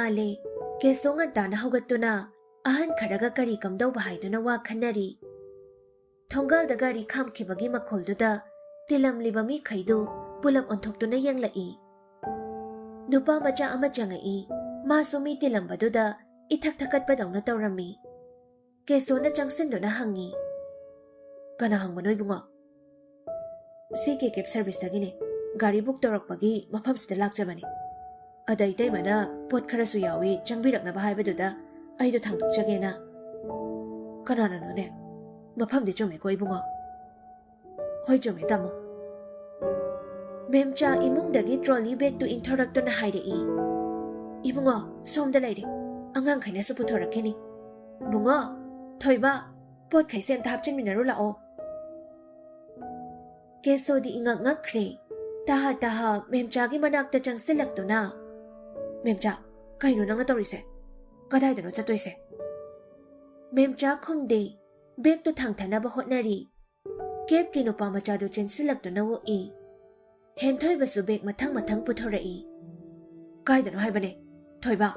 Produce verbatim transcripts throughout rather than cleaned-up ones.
ꯅꯣꯡꯉꯥꯜꯂꯦ꯫ ꯀꯦꯁꯣ ꯉꯟꯇꯥꯅ ꯍꯧꯒꯠꯇꯨꯅ ꯑꯍꯟ ꯈꯔꯒ ꯀꯔꯤ ꯀꯝꯗꯧꯕ ꯍꯥꯏꯗꯨꯅ ꯋꯥ ꯈꯟꯅꯔꯤ꯫ ꯊꯣꯡꯒꯥꯜꯗ ꯒꯥꯔꯤ ꯈꯥꯝꯈꯤꯕꯒꯤ ꯃꯈꯣꯜꯗꯨꯗ ꯇꯤꯜꯂꯝꯂꯤꯕ ꯃꯤꯈꯩꯗꯨ ꯄꯨꯂꯞ ꯑꯣꯟꯊꯣꯛꯇꯨꯅ ꯌꯦꯡꯂꯛꯏ꯫ ꯅꯨꯄꯥ ꯃꯆꯥ ꯑꯃ ꯆꯪꯉꯛꯏ꯫ ꯃꯥꯁꯨ ꯃꯤ ꯇꯤꯜꯂꯝꯕꯗꯨꯗ ꯏꯊꯛ ꯊꯛꯀꯠꯄꯗꯧꯅ ꯇꯧꯔꯝꯃꯤ꯫ ꯀꯦꯁꯣꯅ ꯆꯪꯁꯤꯟꯗꯨꯅ ꯍꯪꯉꯤ, "ꯀꯅꯥ ꯍꯪꯕꯅꯣ ꯏꯕꯨꯡꯉꯣ?" "ꯁꯤ ꯀꯦ ꯀꯦꯕ ꯁꯔꯚꯤꯁꯇꯒꯤꯅꯦ꯫ ꯒꯥꯔꯤ ꯕꯨꯛ ꯇꯧꯔꯛꯄꯒꯤ ꯃꯐꯝꯁꯤꯗ ꯂꯥꯛꯆꯕꯅꯦ꯫ ꯑꯗ ꯏꯇꯩꯃꯅ ꯄꯣꯠ ꯈꯔꯁꯨ ꯌꯥꯎꯏ, ꯆꯪꯕꯤꯔꯛꯅꯕ ꯍꯥꯏꯕꯗꯨꯗ ꯑꯩꯗꯣ ꯊꯥꯡꯗꯣꯛꯆꯒꯦꯅ꯫" "ꯀꯅꯥꯅꯅꯣꯅꯦ? ꯃꯐꯝꯗꯤ ꯆꯨꯝꯃꯦꯀꯣ ꯏꯕꯨꯡꯉꯣ?" "ꯍꯣꯏ, ꯆꯨꯝꯃꯦ ꯇꯥꯃꯣ꯫" ꯃꯦꯝꯆꯥ ꯏꯃꯨꯡꯗꯒꯤ ꯇ꯭ꯔꯣꯂꯤ ꯕꯦꯒꯇꯨ ꯏꯟꯊꯣꯔꯛꯇꯨꯅ ꯍꯥꯏꯔꯛꯏ, "ꯏꯕꯨꯡꯉꯣ, ꯁꯣꯝꯗ ꯂꯩꯔꯦ꯫ ꯑꯉꯥꯡꯈꯩꯅꯁꯨ ꯄꯨꯊꯣꯔꯛꯈꯤꯅꯤ꯫ ꯕꯨꯡꯉꯣ, ꯊꯣꯏꯕ, ꯄꯣꯠꯈꯩꯁꯦ ꯑꯝꯇ ꯍꯥꯞꯆꯤꯟꯃꯤꯟꯅꯔꯨ ꯂꯥꯛꯑꯣ꯫" ꯀꯦꯁꯣꯗꯤ ꯏꯉꯛ ꯉꯛꯈ꯭ꯔꯦ꯫ ꯇꯍꯥ ꯇꯍꯥ ꯃꯦꯝꯆꯥꯒꯤ ꯃꯅꯥꯛꯇ ꯆꯪꯁꯤꯜꯂꯛꯇꯨꯅ, "ꯃꯦꯝꯆꯥ, ꯀꯩꯅꯣ ꯅꯪꯅ ꯇꯧꯔꯤꯁꯦ? ꯀꯗꯥꯏꯗꯅꯣ ꯆꯠꯇꯣꯏꯁꯦ?" ꯃꯦꯝꯆꯥ ꯈꯨꯝꯗꯦ꯫ ꯕꯦꯒꯇꯨ ꯊꯥꯡꯊꯅꯕ ꯍꯣꯠꯅꯔꯤ꯫ ꯀꯦꯕꯀꯤ ꯅꯨꯄꯥ ꯃꯆꯥꯗꯨ ꯆꯦꯟꯁꯤꯜꯂꯛꯇꯨꯅ ꯑꯣꯛꯏ꯫ ꯍꯦꯟꯊꯣꯏꯕꯁꯨ ꯕꯦꯒ ꯃꯊꯪ ꯃꯊꯪ ꯄꯨꯊꯣꯔꯛꯏ꯫ "ꯀꯥꯏꯗꯅꯣ ꯍꯥꯏꯕꯅꯦ? ꯊꯣꯏꯕ,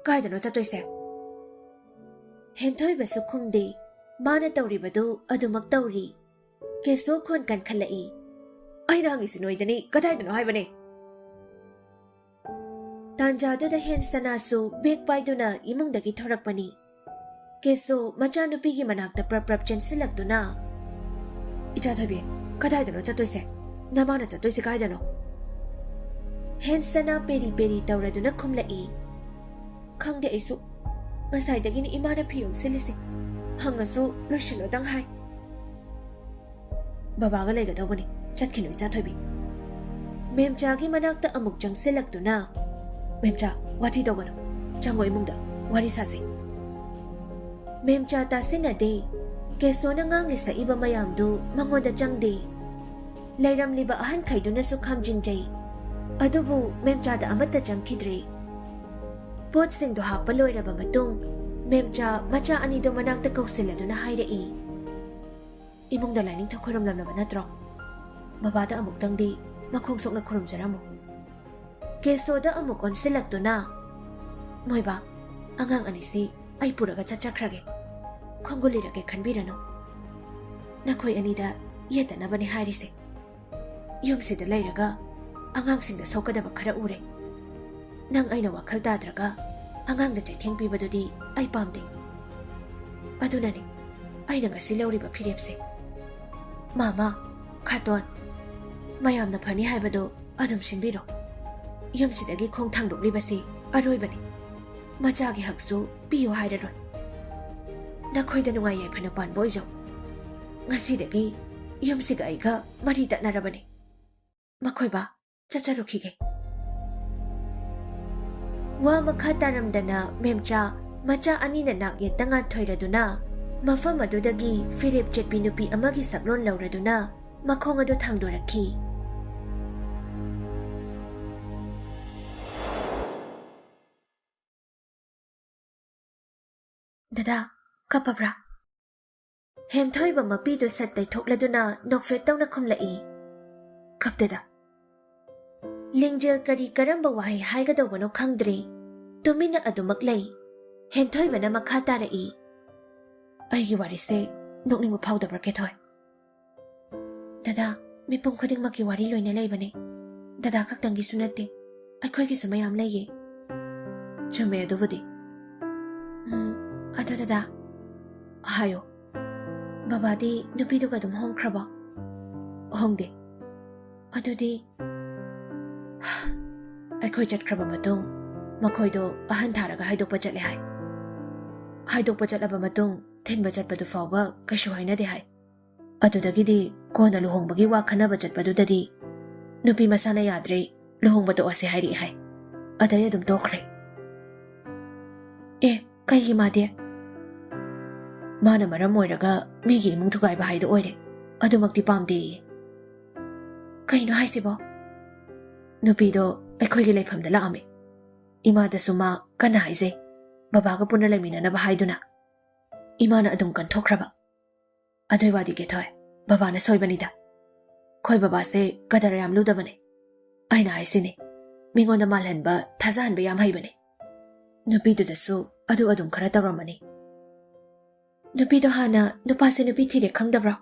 ꯀꯥꯏꯗꯅꯣ ꯆꯠꯇꯣꯏꯁꯦ?" ꯍꯦꯟꯊꯣꯏꯕꯁꯨ ꯈꯨꯝꯗꯦ꯫ ꯃꯥꯅ ꯇꯧꯔꯤꯕꯗꯨ ꯑꯗꯨꯃꯛ ꯇꯧꯔꯤ꯫ ꯀꯦꯁꯣ ꯈꯣꯟ ꯀꯟꯈꯠꯂꯛꯏ꯫ "ꯑꯩꯅ ꯍꯪꯉꯤꯁꯤ ꯅꯣꯏꯗꯅꯤ, ꯀꯗꯥꯏꯗꯅꯣ ꯍꯥꯏꯕꯅꯦ?" ꯇꯥꯟꯖꯥꯗꯨꯗ ꯍꯦꯟꯁꯇꯅꯥꯁꯨ ꯕꯦꯒ ꯄꯥꯏꯗꯨꯅ ꯏꯃꯨꯡꯗꯒꯤ ꯊꯣꯔꯛꯄꯅꯤ꯫ ꯀꯦꯁꯣ ꯃꯆꯥꯅꯨꯄꯤꯒꯤ ꯃꯅꯥꯛꯇ ꯄ꯭ꯔꯞ ꯄ꯭ꯔꯞ ꯆꯦꯟꯁꯤꯜꯂꯛꯇꯨꯅ, "ꯏꯆꯥ ꯊꯣꯏꯕꯤ, ꯀꯗꯥꯏꯗꯅꯣ ꯆꯠꯇꯣꯏꯁꯦ? ꯅꯃꯥꯅ ꯆꯠꯇꯣꯏꯁꯦ ꯀꯥꯏꯗꯅꯣ?" ꯍꯦꯟꯁꯇꯅꯥ ꯄꯦꯔꯤ ꯄꯦꯔꯤ ꯇꯧꯔꯗꯨꯅ ꯈꯨꯝꯂꯛꯏ, "ꯈꯪꯗꯦ ꯑꯩꯁꯨ꯫ ꯉꯁꯥꯏꯗꯒꯤꯅꯤ ꯏꯃꯥꯅ ꯐꯤ ꯌꯣꯝꯁꯤꯜꯂꯤꯁꯦ꯫ ꯍꯪꯉꯁꯨ ꯂꯣꯏꯁꯤꯜꯂꯣꯗꯪ ꯍꯥꯏ꯫" "ꯕꯕꯥꯒ ꯂꯩꯒꯗꯧꯕꯅꯤ, ꯆꯠꯈꯤꯅꯨ ꯏꯆꯥ ꯊꯣꯏꯕꯤ꯫" ꯃꯦꯝꯆꯥꯒꯤ ꯃꯅꯥꯛꯇ ꯑꯃꯨꯛ ꯆꯪꯁꯤꯜꯂꯛꯇꯨꯅ, "ꯃꯦꯝꯆꯥ, ꯋꯥꯊꯤ ꯇꯧꯒꯅꯨ꯫ ꯆꯪꯉꯣ ꯏꯃꯨꯡꯗ, ꯋꯥꯔꯤ ꯁꯥꯁꯤ꯫" ꯃꯦꯝꯆꯥ ꯇꯥꯁꯤꯟꯅꯗꯦ꯫ ꯀꯦꯁꯣꯅ ꯉꯥꯡꯂꯤ ꯁꯛꯏꯕ ꯃꯌꯥꯝꯗꯨ ꯃꯉꯣꯟꯗ ꯆꯪꯗꯦ꯫ ꯂꯩꯔꯝꯂꯤꯕ ꯑꯍꯟꯈꯩꯗꯨꯅꯁꯨ ꯈꯥꯝꯖꯤꯟꯖꯩ꯫ ꯑꯗꯨꯕꯨ ꯃꯦꯝꯆꯥꯗ ꯑꯃꯠꯇ ꯆꯪꯈꯤꯗ꯭ꯔꯦ꯫ ꯄꯣꯠꯁꯤꯡꯗꯨ ꯍꯥꯞꯄ ꯂꯣꯏꯔꯕ ꯃꯇꯨꯡ, ꯃꯦꯝꯆꯥ ꯃꯆꯥ ꯑꯅꯤꯗꯨ ꯃꯅꯥꯛꯇ ꯀꯧꯁꯤꯜꯂꯗꯨꯅ ꯍꯥꯏꯔꯛꯏ, "ꯏꯃꯨꯡꯗ ꯂꯥꯏꯅꯤꯡꯊꯧ ꯈꯨꯔꯨꯝꯂꯝꯂꯕ ꯅꯠꯇ꯭ꯔꯣ? ꯕꯕꯥꯗ ꯑꯃꯨꯛꯇꯪꯗꯤ ꯃꯈꯣꯡ ꯁꯣꯛꯅ ꯈꯨꯔꯨꯝꯖꯔꯝꯃꯨ꯫" ꯀꯦꯁꯣꯗ ꯑꯃꯨꯛ ꯑꯣꯟꯁꯤꯜꯂꯛꯇꯨꯅ, ꯃꯣꯏꯕꯥ, ꯑꯉꯥꯡ ꯑꯅꯤꯁꯤ ꯑꯩ ꯄꯨꯔꯒ ꯆꯠꯆꯈ꯭ꯔꯒꯦ꯫ ꯈꯣꯡꯒꯨꯜ ꯂꯤꯔꯒꯦ ꯈꯟꯕꯤꯔꯅꯨ꯫ ꯅꯈꯣꯏ ꯑꯅꯤꯗ ꯌꯦꯠꯇꯅꯕꯅꯦ ꯍꯥꯏꯔꯤꯁꯦ꯫ ꯌꯨꯝꯁꯤꯗ ꯂꯩꯔꯒ ꯑꯉꯥꯡꯁꯤꯡꯗ ꯁꯣꯛꯀꯗꯕ ꯈꯔ ꯎꯔꯦ꯫ ꯅꯪ ꯑꯩꯅ ꯋꯥꯈꯜ ꯇꯥꯗ꯭ꯔꯒ ꯑꯉꯥꯡꯗ ꯆꯩꯊꯦꯡ ꯄꯤꯕꯗꯨꯗꯤ ꯑꯩ ꯄꯥꯝꯗꯦ꯫ ꯑꯗꯨꯅꯅꯤ ꯑꯩꯅ ꯉꯁꯤ ꯂꯧꯔꯤꯕ ꯐꯤꯔꯦꯞꯁꯦ꯫ ꯃꯥꯃꯥ, ꯈꯥꯇꯣꯟ, ꯃꯌꯥꯝꯅ ꯐꯅꯤ ꯍꯥꯏꯕꯗꯨ ꯑꯗꯨꯝ ꯁꯤꯟꯕꯤꯔꯣ꯫ ꯌꯨꯝꯁꯤꯗꯒꯤ ꯈꯣꯡ ꯊꯥꯡꯗꯣꯛꯂꯤꯕꯁꯤ ꯑꯔꯣꯏꯕꯅꯤ꯫ ꯃꯆꯥꯒꯤ ꯍꯛꯁꯨ ꯄꯤꯌꯨ ꯍꯥꯏꯔꯔꯣꯏ꯫ ꯅꯈꯣꯏꯗ ꯅꯨꯡꯉꯥꯏ ꯌꯥꯏꯐꯅ ꯄꯥꯟꯕ ꯑꯣꯏꯖꯧ꯫ ꯉꯁꯤꯗꯒꯤ ꯌꯨꯝꯁꯤꯒ ꯑꯩꯒ ꯃꯔꯤ ꯇꯠꯅꯔꯕꯅꯤ꯫ ꯃꯈꯣꯏꯕꯥ, ꯆꯠꯆꯔꯨꯈꯤꯒꯦ꯫ ꯋꯥ ꯃꯈꯥ ꯇꯥꯔꯝꯗꯅ ꯃꯦꯝꯆꯥ ꯃꯆꯥ ꯑꯅꯤꯅ ꯅꯥꯛ ꯌꯦꯠꯇ ꯉꯥꯟꯊꯣꯏꯔꯗꯨꯅ ꯃꯐꯝ ꯑꯗꯨꯗꯒꯤ ꯐꯤꯔꯦꯞ ꯆꯦꯠꯄꯤ ꯅꯨꯄꯤ ꯑꯃꯒꯤ ꯁꯛꯂꯣꯟ ꯂꯧꯔꯗꯨꯅ ꯃꯈꯣꯡ ꯑꯗꯨ ꯊꯥꯡꯗꯣꯔꯛꯈꯤ꯫ "ꯗꯗꯥ, ꯀꯞꯄꯕ꯭ꯔꯥ?" ꯍꯦꯟꯊꯣꯏꯕ ꯃꯄꯤꯗꯨ ꯁꯠ ꯇꯩꯊꯣꯛꯂꯗꯨꯅ ꯅꯣꯛꯐꯦꯠ ꯇꯧꯅ ꯈꯨꯝꯂꯛꯏ꯫ "ꯀꯞꯇꯦꯗ꯫" ꯂꯤꯡꯖꯦꯜ ꯀꯔꯤ ꯀꯔꯝꯕ ꯋꯥꯍꯩ ꯍꯥꯏꯒꯗꯧꯕꯅꯣ ꯈꯪꯗ꯭ꯔꯦ꯫ ꯇꯨꯃꯤꯟꯅ ꯑꯗꯨꯃꯛ ꯂꯩ꯫ ꯍꯦꯟꯊꯣꯏꯕꯅ ꯃꯈꯥ ꯇꯥꯔꯛꯏ꯫ "ꯑꯩꯒꯤ ꯋꯥꯔꯤꯁꯦ ꯅꯣꯛꯅꯤꯡꯕ ꯐꯥꯎꯗꯕ꯭ꯔꯥ, ꯀꯦꯊꯣꯏ?" "ꯗꯗꯥ, ꯃꯤꯄꯨꯝ ꯈꯨꯗꯤꯡꯃꯛꯀꯤ ꯋꯥꯔꯤ ꯂꯣꯏꯅ ꯂꯩꯕꯅꯦ꯫ ꯗꯗꯥ ꯈꯛꯇꯪꯒꯤꯁꯨ ꯅꯠꯇꯦ, ꯑꯩꯈꯣꯏꯒꯤꯁꯨ ꯃꯌꯥꯝ ꯂꯩꯌꯦ꯫" "ꯆꯨꯝꯃꯦ ꯑꯗꯨꯕꯨꯗꯤ꯫" "ꯎꯝ, ꯑꯗꯣ ꯗꯗꯥ꯫" "ꯍꯥꯏꯌꯣ꯫" "ꯕꯕꯥꯗꯤ ꯅꯨꯄꯤꯗꯨꯒ ꯑꯗꯨꯝ ꯍꯣꯡꯈ꯭ꯔꯕꯣ?" "ꯍꯣꯡꯗꯦ꯫" "ꯑꯗꯨꯗꯤ?" "ꯑꯩꯈꯣꯏ ꯆꯠꯈ꯭ꯔꯕ ꯃꯇꯨꯡ ꯃꯈꯣꯏꯗꯣ ꯑꯍꯟ ꯊꯥꯔꯒ ꯍꯥꯏꯗꯣꯛꯄ ꯆꯠꯂꯦ ꯍꯥꯏ꯫ ꯍꯥꯏꯗꯣꯛꯄ ꯆꯠꯂꯕ ꯃꯇꯨꯡ ꯊꯤꯟꯕ ꯆꯠꯄꯗꯨ ꯐꯥꯎꯕ ꯀꯩꯁꯨ ꯍꯥꯏꯅꯗꯦ ꯍꯥꯏ꯫ ꯑꯗꯨꯗꯒꯤꯗꯤ ꯀꯣꯟꯅ ꯂꯨꯍꯣꯡꯕꯒꯤ ꯋꯥ ꯈꯟꯅꯕ ꯆꯠꯄꯗꯨꯗꯗꯤ ꯅꯨꯄꯤ ꯃꯁꯥꯅ ꯌꯥꯗ꯭ꯔꯦ, ꯂꯨꯍꯣꯡꯕ ꯇꯣꯛꯑꯁꯦ ꯍꯥꯏꯔꯛꯑꯦ ꯍꯥꯏ꯫ ꯑꯗꯩ ꯑꯗꯨꯝ ꯇꯣꯛꯈ꯭ꯔꯦ꯫" "ꯑꯦ, ꯀꯩꯒꯤ ꯃꯥꯗꯤ?" "ꯃꯥꯅ ꯃꯔꯝ ꯑꯣꯏꯔꯒ ꯃꯤꯒꯤ ꯏꯃꯨꯡ ꯊꯨꯒꯥꯏꯕ ꯍꯥꯏꯗꯣ ꯑꯣꯏꯔꯦ꯫ ꯑꯗꯨꯃꯛꯇꯤ ꯄꯥꯝꯗꯦꯌꯦ꯫" "ꯀꯩꯅꯣ ꯍꯥꯏꯁꯤꯕꯣ?" "ꯅꯨꯄꯤꯗꯣ ꯑꯩꯈꯣꯏꯒꯤ ꯂꯩꯐꯝꯗ ꯂꯥꯛꯑꯝꯃꯦ꯫ ꯏꯃꯥꯗꯁꯨ ꯃꯥ ꯀꯟꯅ ꯍꯥꯏꯖꯩ, ꯕꯕꯥꯒ ꯄꯨꯟꯅ ꯂꯩꯃꯤꯟꯅꯅꯕ ꯍꯥꯏꯗꯨꯅ꯫ ꯏꯃꯥꯅ ꯑꯗꯨꯝ ꯀꯟꯊꯣꯛꯈ꯭ꯔꯕ꯫ ꯑꯗꯨꯏ ꯋꯥꯗꯤ ꯀꯦꯊꯣꯏ, ꯕꯕꯥꯅ ꯁꯣꯏꯕꯅꯤꯗ꯫ ꯑꯩꯈꯣꯏ ꯕꯕꯥꯁꯦ ꯀꯗꯔ ꯌꯥꯝ ꯂꯨꯗꯕꯅꯦ꯫ ꯑꯩꯅ ꯍꯥꯏꯁꯤꯅꯦ, ꯃꯤꯉꯣꯟꯗ ꯃꯥꯜꯍꯟꯕ, ꯊꯥꯖꯍꯟꯕ ꯌꯥꯝ ꯍꯩꯕꯅꯦ꯫ ꯅꯨꯄꯤꯗꯨꯗꯁꯨ ꯑꯗꯨ ꯑꯗꯨꯝ ꯈꯔ ꯇꯧꯔꯝꯃꯅꯤ꯫ ꯅꯨꯄꯤꯗꯣ ꯍꯥꯟꯅ ꯅꯨꯄꯥꯁꯦ ꯅꯨꯄꯤ ꯊꯤꯔꯦ ꯈꯪꯗꯕ꯭ꯔꯣ?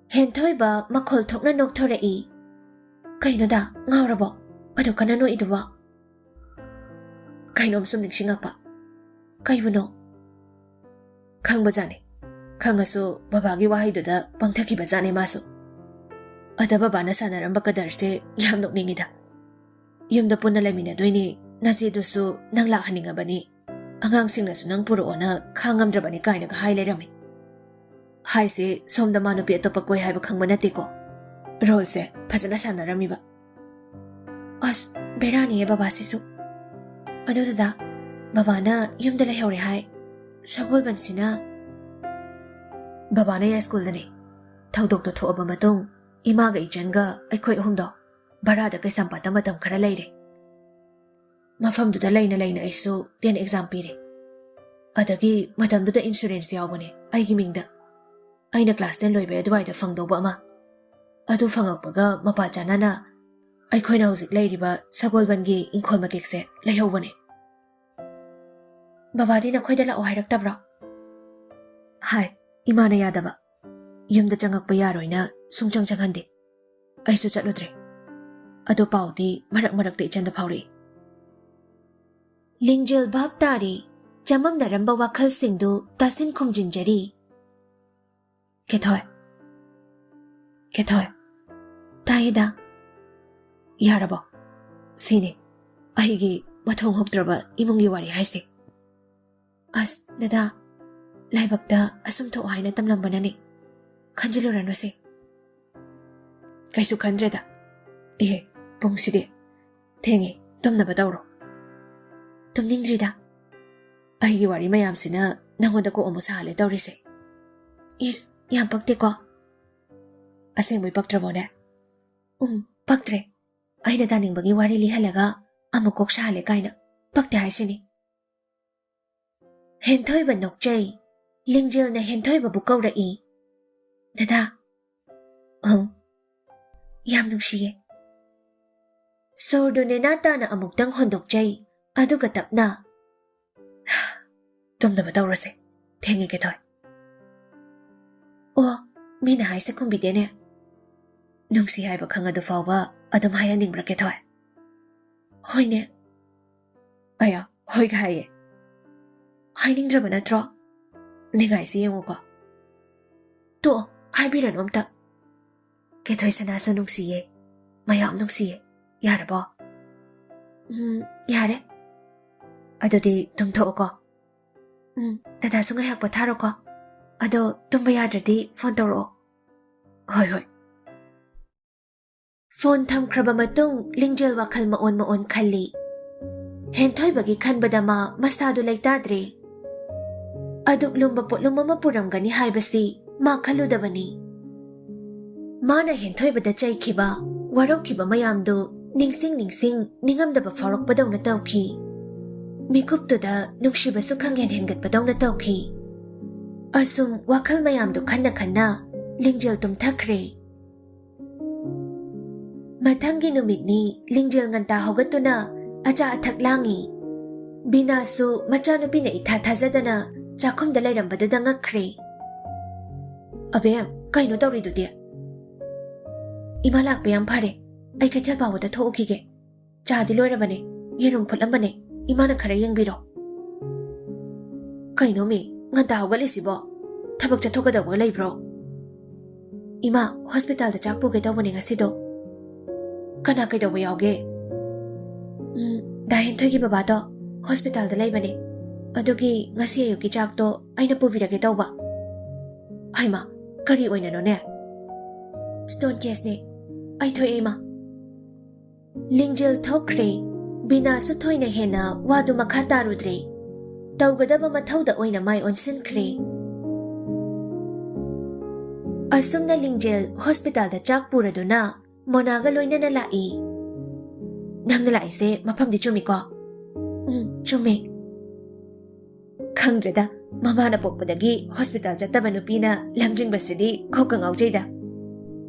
ꯍꯦꯟꯊꯣꯏꯕ ꯃꯈꯣꯜ ꯊꯣꯛꯅ ꯅꯣꯛꯊꯣꯔꯛꯏ꯫ "ꯀꯩꯅꯣꯗ, ꯉꯥꯎꯔꯕꯣ? ꯑꯗꯨ ꯀꯟꯅ ꯅꯣꯛꯏꯗꯨꯕꯣ?" ꯀꯩꯅꯣꯝ ꯁꯨꯝ ꯅꯤꯡꯁꯤꯡꯉꯛꯄ꯫ "ꯀꯩꯕꯨꯅꯣ?" ꯈꯪꯕꯖꯥꯠꯅꯤ꯫ ꯈꯪꯉꯁꯨ ꯕꯕꯥꯒꯤ ꯋꯥꯍꯩꯗꯨꯗ ꯄꯪꯊꯈꯤꯕꯖꯥꯠꯅꯤ ꯃꯥꯁꯨ꯫ ꯑꯗ ꯕꯕꯥꯅ ꯁꯥꯟꯅꯔꯝꯕ ꯀꯗꯔꯁꯦ ꯌꯥꯝ ꯅꯣꯛꯅꯤꯡꯉꯤꯗ꯫ "ꯌꯨꯝꯗ ꯄꯨꯟꯅ ꯂꯩꯃꯤꯟꯅꯗꯣꯏꯅꯤ, ꯅꯆꯦꯗꯨꯁꯨ ꯅꯪ ꯂꯥꯛꯍꯟꯅꯤꯡꯉꯕꯅꯤ, ꯑꯉꯥꯡꯁꯤꯡꯅꯁꯨ ꯅꯪ ꯄꯨꯔꯛꯑꯣꯅ ꯈꯥꯡꯉꯝꯗ꯭ꯔꯕꯅꯤ" ꯀꯥꯏꯅꯒ ꯍꯥꯏ ꯂꯩꯔꯝꯃꯤ꯫ ꯍꯥꯏꯁꯦ ꯁꯣꯝꯗ ꯃꯥ ꯅꯨꯄꯤ ꯑꯇꯣꯞꯄ ꯀꯣꯏ ꯍꯥꯏꯕ ꯈꯪꯕ ꯅꯠꯇꯦꯀꯣ꯫ ꯔꯣꯜꯁꯦ ꯐꯖꯅ ꯁꯥꯟꯅꯔꯝꯃꯤꯕ꯫ ꯑꯁ, ꯕꯦꯔꯥꯅꯤꯌꯦ ꯕꯕꯥꯁꯤꯁꯨ꯫ ꯑꯗꯨꯗꯨꯗ ꯕꯕꯥꯅ ꯌꯨꯝꯗ ꯂꯩꯍꯧꯔꯦ ꯍꯥꯏ꯫ ꯁꯒꯣꯜꯕꯟꯁꯤꯅ ꯕꯕꯥꯅ ꯌꯥꯏꯁ꯭ꯀꯨꯜꯗꯅꯦ꯫ ꯊꯧꯗꯣꯛꯇꯣ ꯊꯣꯛꯑꯕ ꯃꯇꯨꯡ ꯏꯃꯥꯒ ꯏꯆꯟꯒ ꯑꯩꯈꯣꯏ ꯑꯍꯨꯝꯗꯣ ꯚꯔꯥꯗ ꯀꯩꯁꯥꯝꯄꯥꯠꯇ ꯃꯇꯝ ꯈꯔ ꯂꯩꯔꯦ꯫ ꯃꯐꯝꯗꯨꯗ ꯂꯩꯅ ꯂꯩꯅ ꯑꯩꯁꯨ ꯇꯦꯟ ꯑꯦꯛꯖꯥꯝ ꯄꯤꯔꯦ꯫ ꯑꯗꯒꯤ ꯃꯇꯝꯗꯨꯗ ꯏꯟꯁꯨꯔꯦꯟꯁ ꯌꯥꯎꯕꯅꯦ ꯑꯩꯒꯤ ꯃꯤꯡꯗ꯫ ꯑꯩꯅ ꯀ꯭ꯂꯥꯁ ꯇꯦꯟ ꯂꯣꯏꯕꯩ ꯑꯗꯨꯋꯥꯏꯗ ꯐꯪꯗꯧꯕ ꯑꯃ꯫ ꯑꯗꯨ ꯐꯪꯉꯛꯄꯒ ꯃꯄꯥ ꯆꯥꯅꯅ ꯑꯩꯈꯣꯏꯅ ꯍꯧꯖꯤꯛ ꯂꯩꯔꯤꯕ ꯁꯒꯣꯜꯕꯟꯒꯤ ꯏꯪꯈꯣꯜ ꯃꯇꯦꯛꯁꯦ ꯂꯩꯍꯧꯕꯅꯦ꯫ ꯕꯕꯥꯗꯤ ꯅꯈꯣꯏꯗ ꯂꯥꯛꯑꯣ ꯍꯥꯏꯔꯛꯇꯕ꯭ꯔꯣ? ꯍꯥꯏ, ꯏꯃꯥꯅ ꯌꯥꯗꯕ꯫ ꯌꯨꯝꯗ ꯆꯪꯉꯛꯄ ꯌꯥꯔꯣꯏꯅ ꯁꯨꯡꯆꯪ ꯆꯪꯍꯟꯗꯦ꯫ ꯑꯩꯁꯨ ꯆꯠꯂꯨꯗ꯭ꯔꯦ꯫ ꯑꯗꯣ ꯄꯥꯎꯗꯤ ꯃꯔꯛ ꯃꯔꯛꯇ ꯏꯆꯟꯗ ꯐꯥꯎꯔꯛꯏ꯫ ꯂꯤꯡꯖꯦꯜ ꯚꯥꯞ ꯇꯥꯔꯤ, ꯆꯃꯝꯅꯔꯝꯕ ꯋꯥꯈꯜꯁꯤꯡꯗꯨ ꯇꯥꯁꯤꯟ ꯈꯨꯝꯖꯤꯟꯖꯔꯤ꯫ ꯀꯦꯊꯣꯏ꯫ ꯀꯦꯊꯣꯏ꯫ ꯇꯥꯏꯌꯦꯗ꯫ ꯌꯥꯔꯕꯣ? ꯁꯤꯅꯤ ꯑꯩꯒꯤ ꯃꯊꯣꯡ ꯍꯨꯛꯇ꯭ꯔꯕ ꯏꯃꯨꯡꯒꯤ ꯋꯥꯔꯤ ꯍꯥꯏꯁꯦ꯫ ꯑꯁ, ꯗꯗꯥ, ꯂꯥꯏꯕꯛꯇ ꯑꯁꯨꯝ ꯊꯣꯛꯑꯣ ꯍꯥꯏꯅ ꯇꯝꯂꯝꯕꯅꯅꯦ꯫ ꯈꯟꯖꯤꯜꯂꯨꯔꯅꯨꯁꯦ꯫ ꯀꯩꯁꯨ ꯈꯟꯗ꯭ꯔꯦꯗ꯫ ꯑꯦ, ꯄꯨꯡꯁꯤꯗꯤ ꯊꯦꯡꯉꯦ, ꯇꯨꯝꯅꯕ ꯇꯧꯔꯣ꯫ ꯇꯨꯝꯅꯤꯡꯗ꯭ꯔꯤꯗ꯫ ꯑꯩꯒꯤ ꯋꯥꯔꯤ ꯃꯌꯥꯝꯁꯤꯅ ꯅꯪꯉꯣꯟꯗ ꯀꯣꯛ ꯑꯃꯨꯛ ꯁꯥꯍꯜꯂꯦ ꯇꯧꯔꯤꯁꯦ꯫ ꯏꯁ, ꯌꯥꯝ ꯄꯛꯇꯦꯀꯣ꯫ ꯑꯁꯦꯡꯕꯩ ꯄꯛꯇ꯭ꯔꯕꯣꯅꯦ? ꯎꯝ, ꯄꯛꯇ꯭ꯔꯦ꯫ ꯑꯩꯅ ꯇꯥꯅꯤꯡꯕꯒꯤ ꯋꯥꯔꯤ ꯂꯤꯍꯜꯂꯒ ꯑꯃꯨꯛ ꯀꯣꯛ ꯁꯥꯍꯜꯂꯦ ꯀꯥꯏꯅ꯫ ꯄꯛꯇꯦ ꯍꯥꯏꯁꯤꯅꯤ꯫ ꯍꯦꯟꯊꯣꯏꯕ ꯅꯣꯛꯆꯩ꯫ ꯂꯤꯡꯖꯦꯜꯅ ꯍꯦꯟꯊꯣꯏꯕꯕꯨ ꯀꯧꯔꯛꯏ꯫ "ꯗꯗꯥ꯫" "ꯑꯪ꯫" "ꯌꯥꯝ ꯅꯨꯡꯁꯤꯌꯦ꯫" ꯁꯣꯔꯗꯨ ꯅꯦꯅꯥ ꯇꯥꯅ ꯑꯃꯨꯛꯇꯪ ꯍꯣꯟꯗꯣꯛꯆꯩ꯫ ꯑꯗꯨꯒ ꯇꯞꯅ, "ꯇꯨꯝꯅꯕ ꯇꯧꯔꯁꯦ, ꯊꯦꯡꯉꯦ ꯀꯦꯊꯣꯏ꯫" "ꯑꯣ, ꯃꯤꯅ ꯍꯥꯏꯁꯦ ꯈꯨꯝꯕꯤꯗꯦꯅꯦ꯫ ꯅꯨꯡꯁꯤ ꯍꯥꯏꯕ ꯈꯪꯉꯗꯨ ꯐꯥꯎꯕ ꯑꯗꯨꯝ ꯍꯥꯏꯍꯟꯅꯤꯡꯕ꯭ꯔꯥ ꯀꯦꯊꯣꯏ?" "ꯍꯣꯏꯅꯦ꯫" "ꯑꯌꯥ, ꯍꯣꯏꯒ ꯍꯥꯏꯌꯦ꯫ ꯍꯥꯏꯅꯤꯡꯗ꯭ꯔꯕ ꯅꯠꯇ꯭ꯔꯣ? ꯅꯤꯡꯉꯥꯏꯁꯤ ꯌꯦꯡꯉꯨꯀꯣ꯫" "ꯇꯣ, ꯍꯥꯏꯕꯤꯔꯅꯨ ꯑꯝꯇ꯫ ꯀꯦꯊꯣꯏ ꯁꯅꯥꯁꯨ ꯅꯨꯡꯁꯤꯌꯦ, ꯃꯌꯥꯝ ꯅꯨꯡꯁꯤꯌꯦ꯫ ꯌꯥꯔꯕꯣ?" "ꯎꯝ, ꯌꯥꯔꯦ꯫" "ꯑꯗꯨꯗꯤ ꯇꯨꯝꯊꯣꯛꯑꯣꯀꯣ꯫" "ꯎꯝ, ꯗꯗꯥꯁꯨ ꯉꯥꯏꯍꯥꯛ ꯄꯣꯊꯥꯔꯣꯀꯣ꯫ ꯑꯗꯣ ꯇꯨꯝꯕ ꯌꯥꯗ꯭ꯔꯗꯤ ꯐꯣꯟ ꯇꯧꯔꯛꯑꯣ꯫" "ꯍꯣꯏ, ꯍꯣꯏ꯫" ꯐꯣꯟ ꯊꯝꯈ꯭ꯔꯕ ꯃꯇꯨꯡ ꯂꯤꯡꯖꯦꯜ ꯋꯥꯈꯜ ꯃꯑꯣꯟ ꯃꯑꯣꯟ ꯈꯜꯂꯤ꯫ ꯍꯦꯟꯊꯣꯏꯕꯒꯤ ꯈꯟꯕꯗ ꯃꯥ ꯃꯁꯥꯗꯨ ꯂꯩꯇꯥꯗ꯭ꯔꯦ꯫ ꯑꯗꯨꯛ ꯂꯨꯝꯕ ꯄꯣꯠꯂꯨꯝ ꯑꯃ ꯄꯨꯔꯝꯒꯅꯤ ꯍꯥꯏꯕꯁꯤ ꯃꯥ ꯈꯜꯂꯨꯗꯕꯅꯤ꯫ ꯃꯥꯅ ꯍꯦꯟꯊꯣꯏꯕꯗ ꯆꯩꯈꯤꯕ, ꯋꯥꯔꯧꯈꯤꯕ ꯃꯌꯥꯝꯗꯨ ꯅꯤꯡꯁꯤꯡ ꯅꯤꯡꯁꯤꯡ ꯅꯤꯡꯉꯝꯗꯕ ꯐꯥꯎꯔꯛꯄꯗꯧꯅ ꯇꯧꯈꯤ꯫ ꯃꯤꯀꯨꯞꯇꯨꯗ ꯅꯨꯡꯁꯤꯕꯁꯨ ꯈꯪꯍꯦꯟ ꯍꯦꯟꯒꯠꯄꯗꯧꯅ ꯇꯧꯈꯤ꯫ ꯑꯁꯨꯝ ꯋꯥꯈꯜ ꯃꯌꯥꯝꯗꯨ ꯈꯟꯅ ꯈꯟꯅ ꯂꯤꯡꯖꯦꯜ ꯇꯨꯝꯊꯈ꯭ꯔꯦ꯫ ꯃꯊꯪꯒꯤ ꯅꯨꯃꯤꯠꯅꯤ ꯂꯤꯡꯖꯦꯜ ꯉꯟꯇꯥ ꯍꯧꯒꯠꯇꯨꯅ ꯑꯆꯥ ꯑꯊꯛ ꯂꯥꯡꯉꯤ꯫ ꯕꯤꯅꯥꯁꯨ ꯃꯆꯥꯅꯨꯄꯤꯅ ꯏꯊꯥ ꯊꯥꯖꯗꯅ ꯆꯥꯛꯈꯨꯝꯗ ꯂꯩꯔꯝꯕꯗꯨꯗ ꯉꯛꯈ꯭ꯔꯦ꯫ "ꯑꯕꯦꯝ, ꯀꯩꯅꯣ ꯇꯧꯔꯤꯗꯨꯗꯤ?" "ꯏꯃꯥ ꯂꯥꯛꯄ ꯌꯥꯝ ꯐꯔꯦ꯫ ꯑꯩ ꯀꯩꯊꯦꯜ ꯐꯥꯎꯕꯗ ꯊꯣꯛꯎꯈꯤꯒꯦ꯫ ꯆꯥꯗꯤ ꯂꯣꯏꯔꯕꯅꯦ, ꯌꯦꯔꯨꯝ ꯐꯨꯠꯂꯝꯕꯅꯦ, ꯏꯃꯥꯅ ꯈꯔ ꯌꯦꯡꯕꯤꯔꯣ꯫" "ꯀꯩꯅꯣꯃꯤ, ꯉꯟꯇꯥ ꯍꯧꯒꯠꯂꯤꯁꯤꯕꯣ? ꯊꯕꯛ ꯆꯠꯊꯣꯛꯀꯗꯧꯕꯒ ꯂꯩꯕ꯭ꯔꯣ?" "ꯏꯃꯥ, ꯍꯣꯁꯄꯤꯇꯥꯜꯗ ꯆꯥꯛ ꯄꯨꯒꯦ ꯇꯧꯕꯅꯦ ꯉꯁꯤꯗꯣ꯫" "ꯀꯅꯥ ꯀꯩꯗꯧꯕ ꯌꯥꯎꯒꯦ?" "ꯎꯝ, ꯗꯥ ꯍꯦꯟꯊꯣꯏꯒꯤ ꯕꯕꯥꯗꯣ ꯍꯣꯁꯄꯤꯇꯥꯜꯗ ꯂꯩꯕꯅꯦ꯫ ꯑꯗꯨꯒꯤ ꯉꯁꯤ ꯑꯌꯨꯛꯀꯤ ꯆꯥꯛꯇꯣ ꯑꯩꯅ ꯄꯨꯕꯤꯔꯒꯦ ꯇꯧꯕ꯫" "ꯍꯩꯃꯥ, ꯀꯔꯤ ꯑꯣꯏꯅꯅꯣꯅꯦ?" "ꯁ꯭ꯇꯣꯟ ꯀꯦꯁꯅꯦ꯫ ꯑꯩ ꯊꯣꯛꯑꯦ, ꯏꯃꯥ꯫" ꯂꯤꯡꯖꯦꯜ ꯊꯣꯛꯈ꯭ꯔꯦ꯫ ꯕꯤꯅꯥꯁꯨ ꯊꯣꯏꯅ ꯍꯦꯟꯅ ꯋꯥꯗꯨ ꯃꯈꯥ ꯇꯥꯔꯨꯗ꯭ꯔꯦ꯫ ꯇꯧꯒꯗꯕ ꯃꯊꯧꯗ ꯑꯣꯏꯅ ꯃꯥꯏ ꯑꯣꯟꯁꯤꯟꯈ꯭ꯔꯦ꯫ ꯑꯁꯨꯝꯅ ꯂꯤꯡꯖꯦꯜ ꯍꯣꯁꯄꯤꯇꯥꯜꯗ ꯆꯥꯛ ꯄꯨꯔꯗꯨꯅ ꯃꯣꯅꯥꯒ ꯂꯣꯏꯅꯅ ꯂꯥꯛꯏ꯫ "ꯅꯪꯅ ꯂꯥꯛꯏꯁꯦ ꯃꯐꯝꯗꯤ ꯆꯨꯝꯃꯤꯀꯣ?" "ꯎꯝ, ꯆꯨꯝꯃꯦ꯫" "ꯈꯪꯗ꯭ꯔꯦꯗ, ꯃꯃꯥꯅ ꯄꯣꯛꯄꯗꯒꯤ ꯍꯣꯁꯄꯤꯇꯥꯜ ꯆꯠꯇꯕ ꯅꯨꯄꯤꯅ ꯂꯝꯖꯤꯡꯕꯁꯤꯗꯤ ꯀꯣꯛꯀ ꯉꯥꯎꯖꯩꯗ꯫"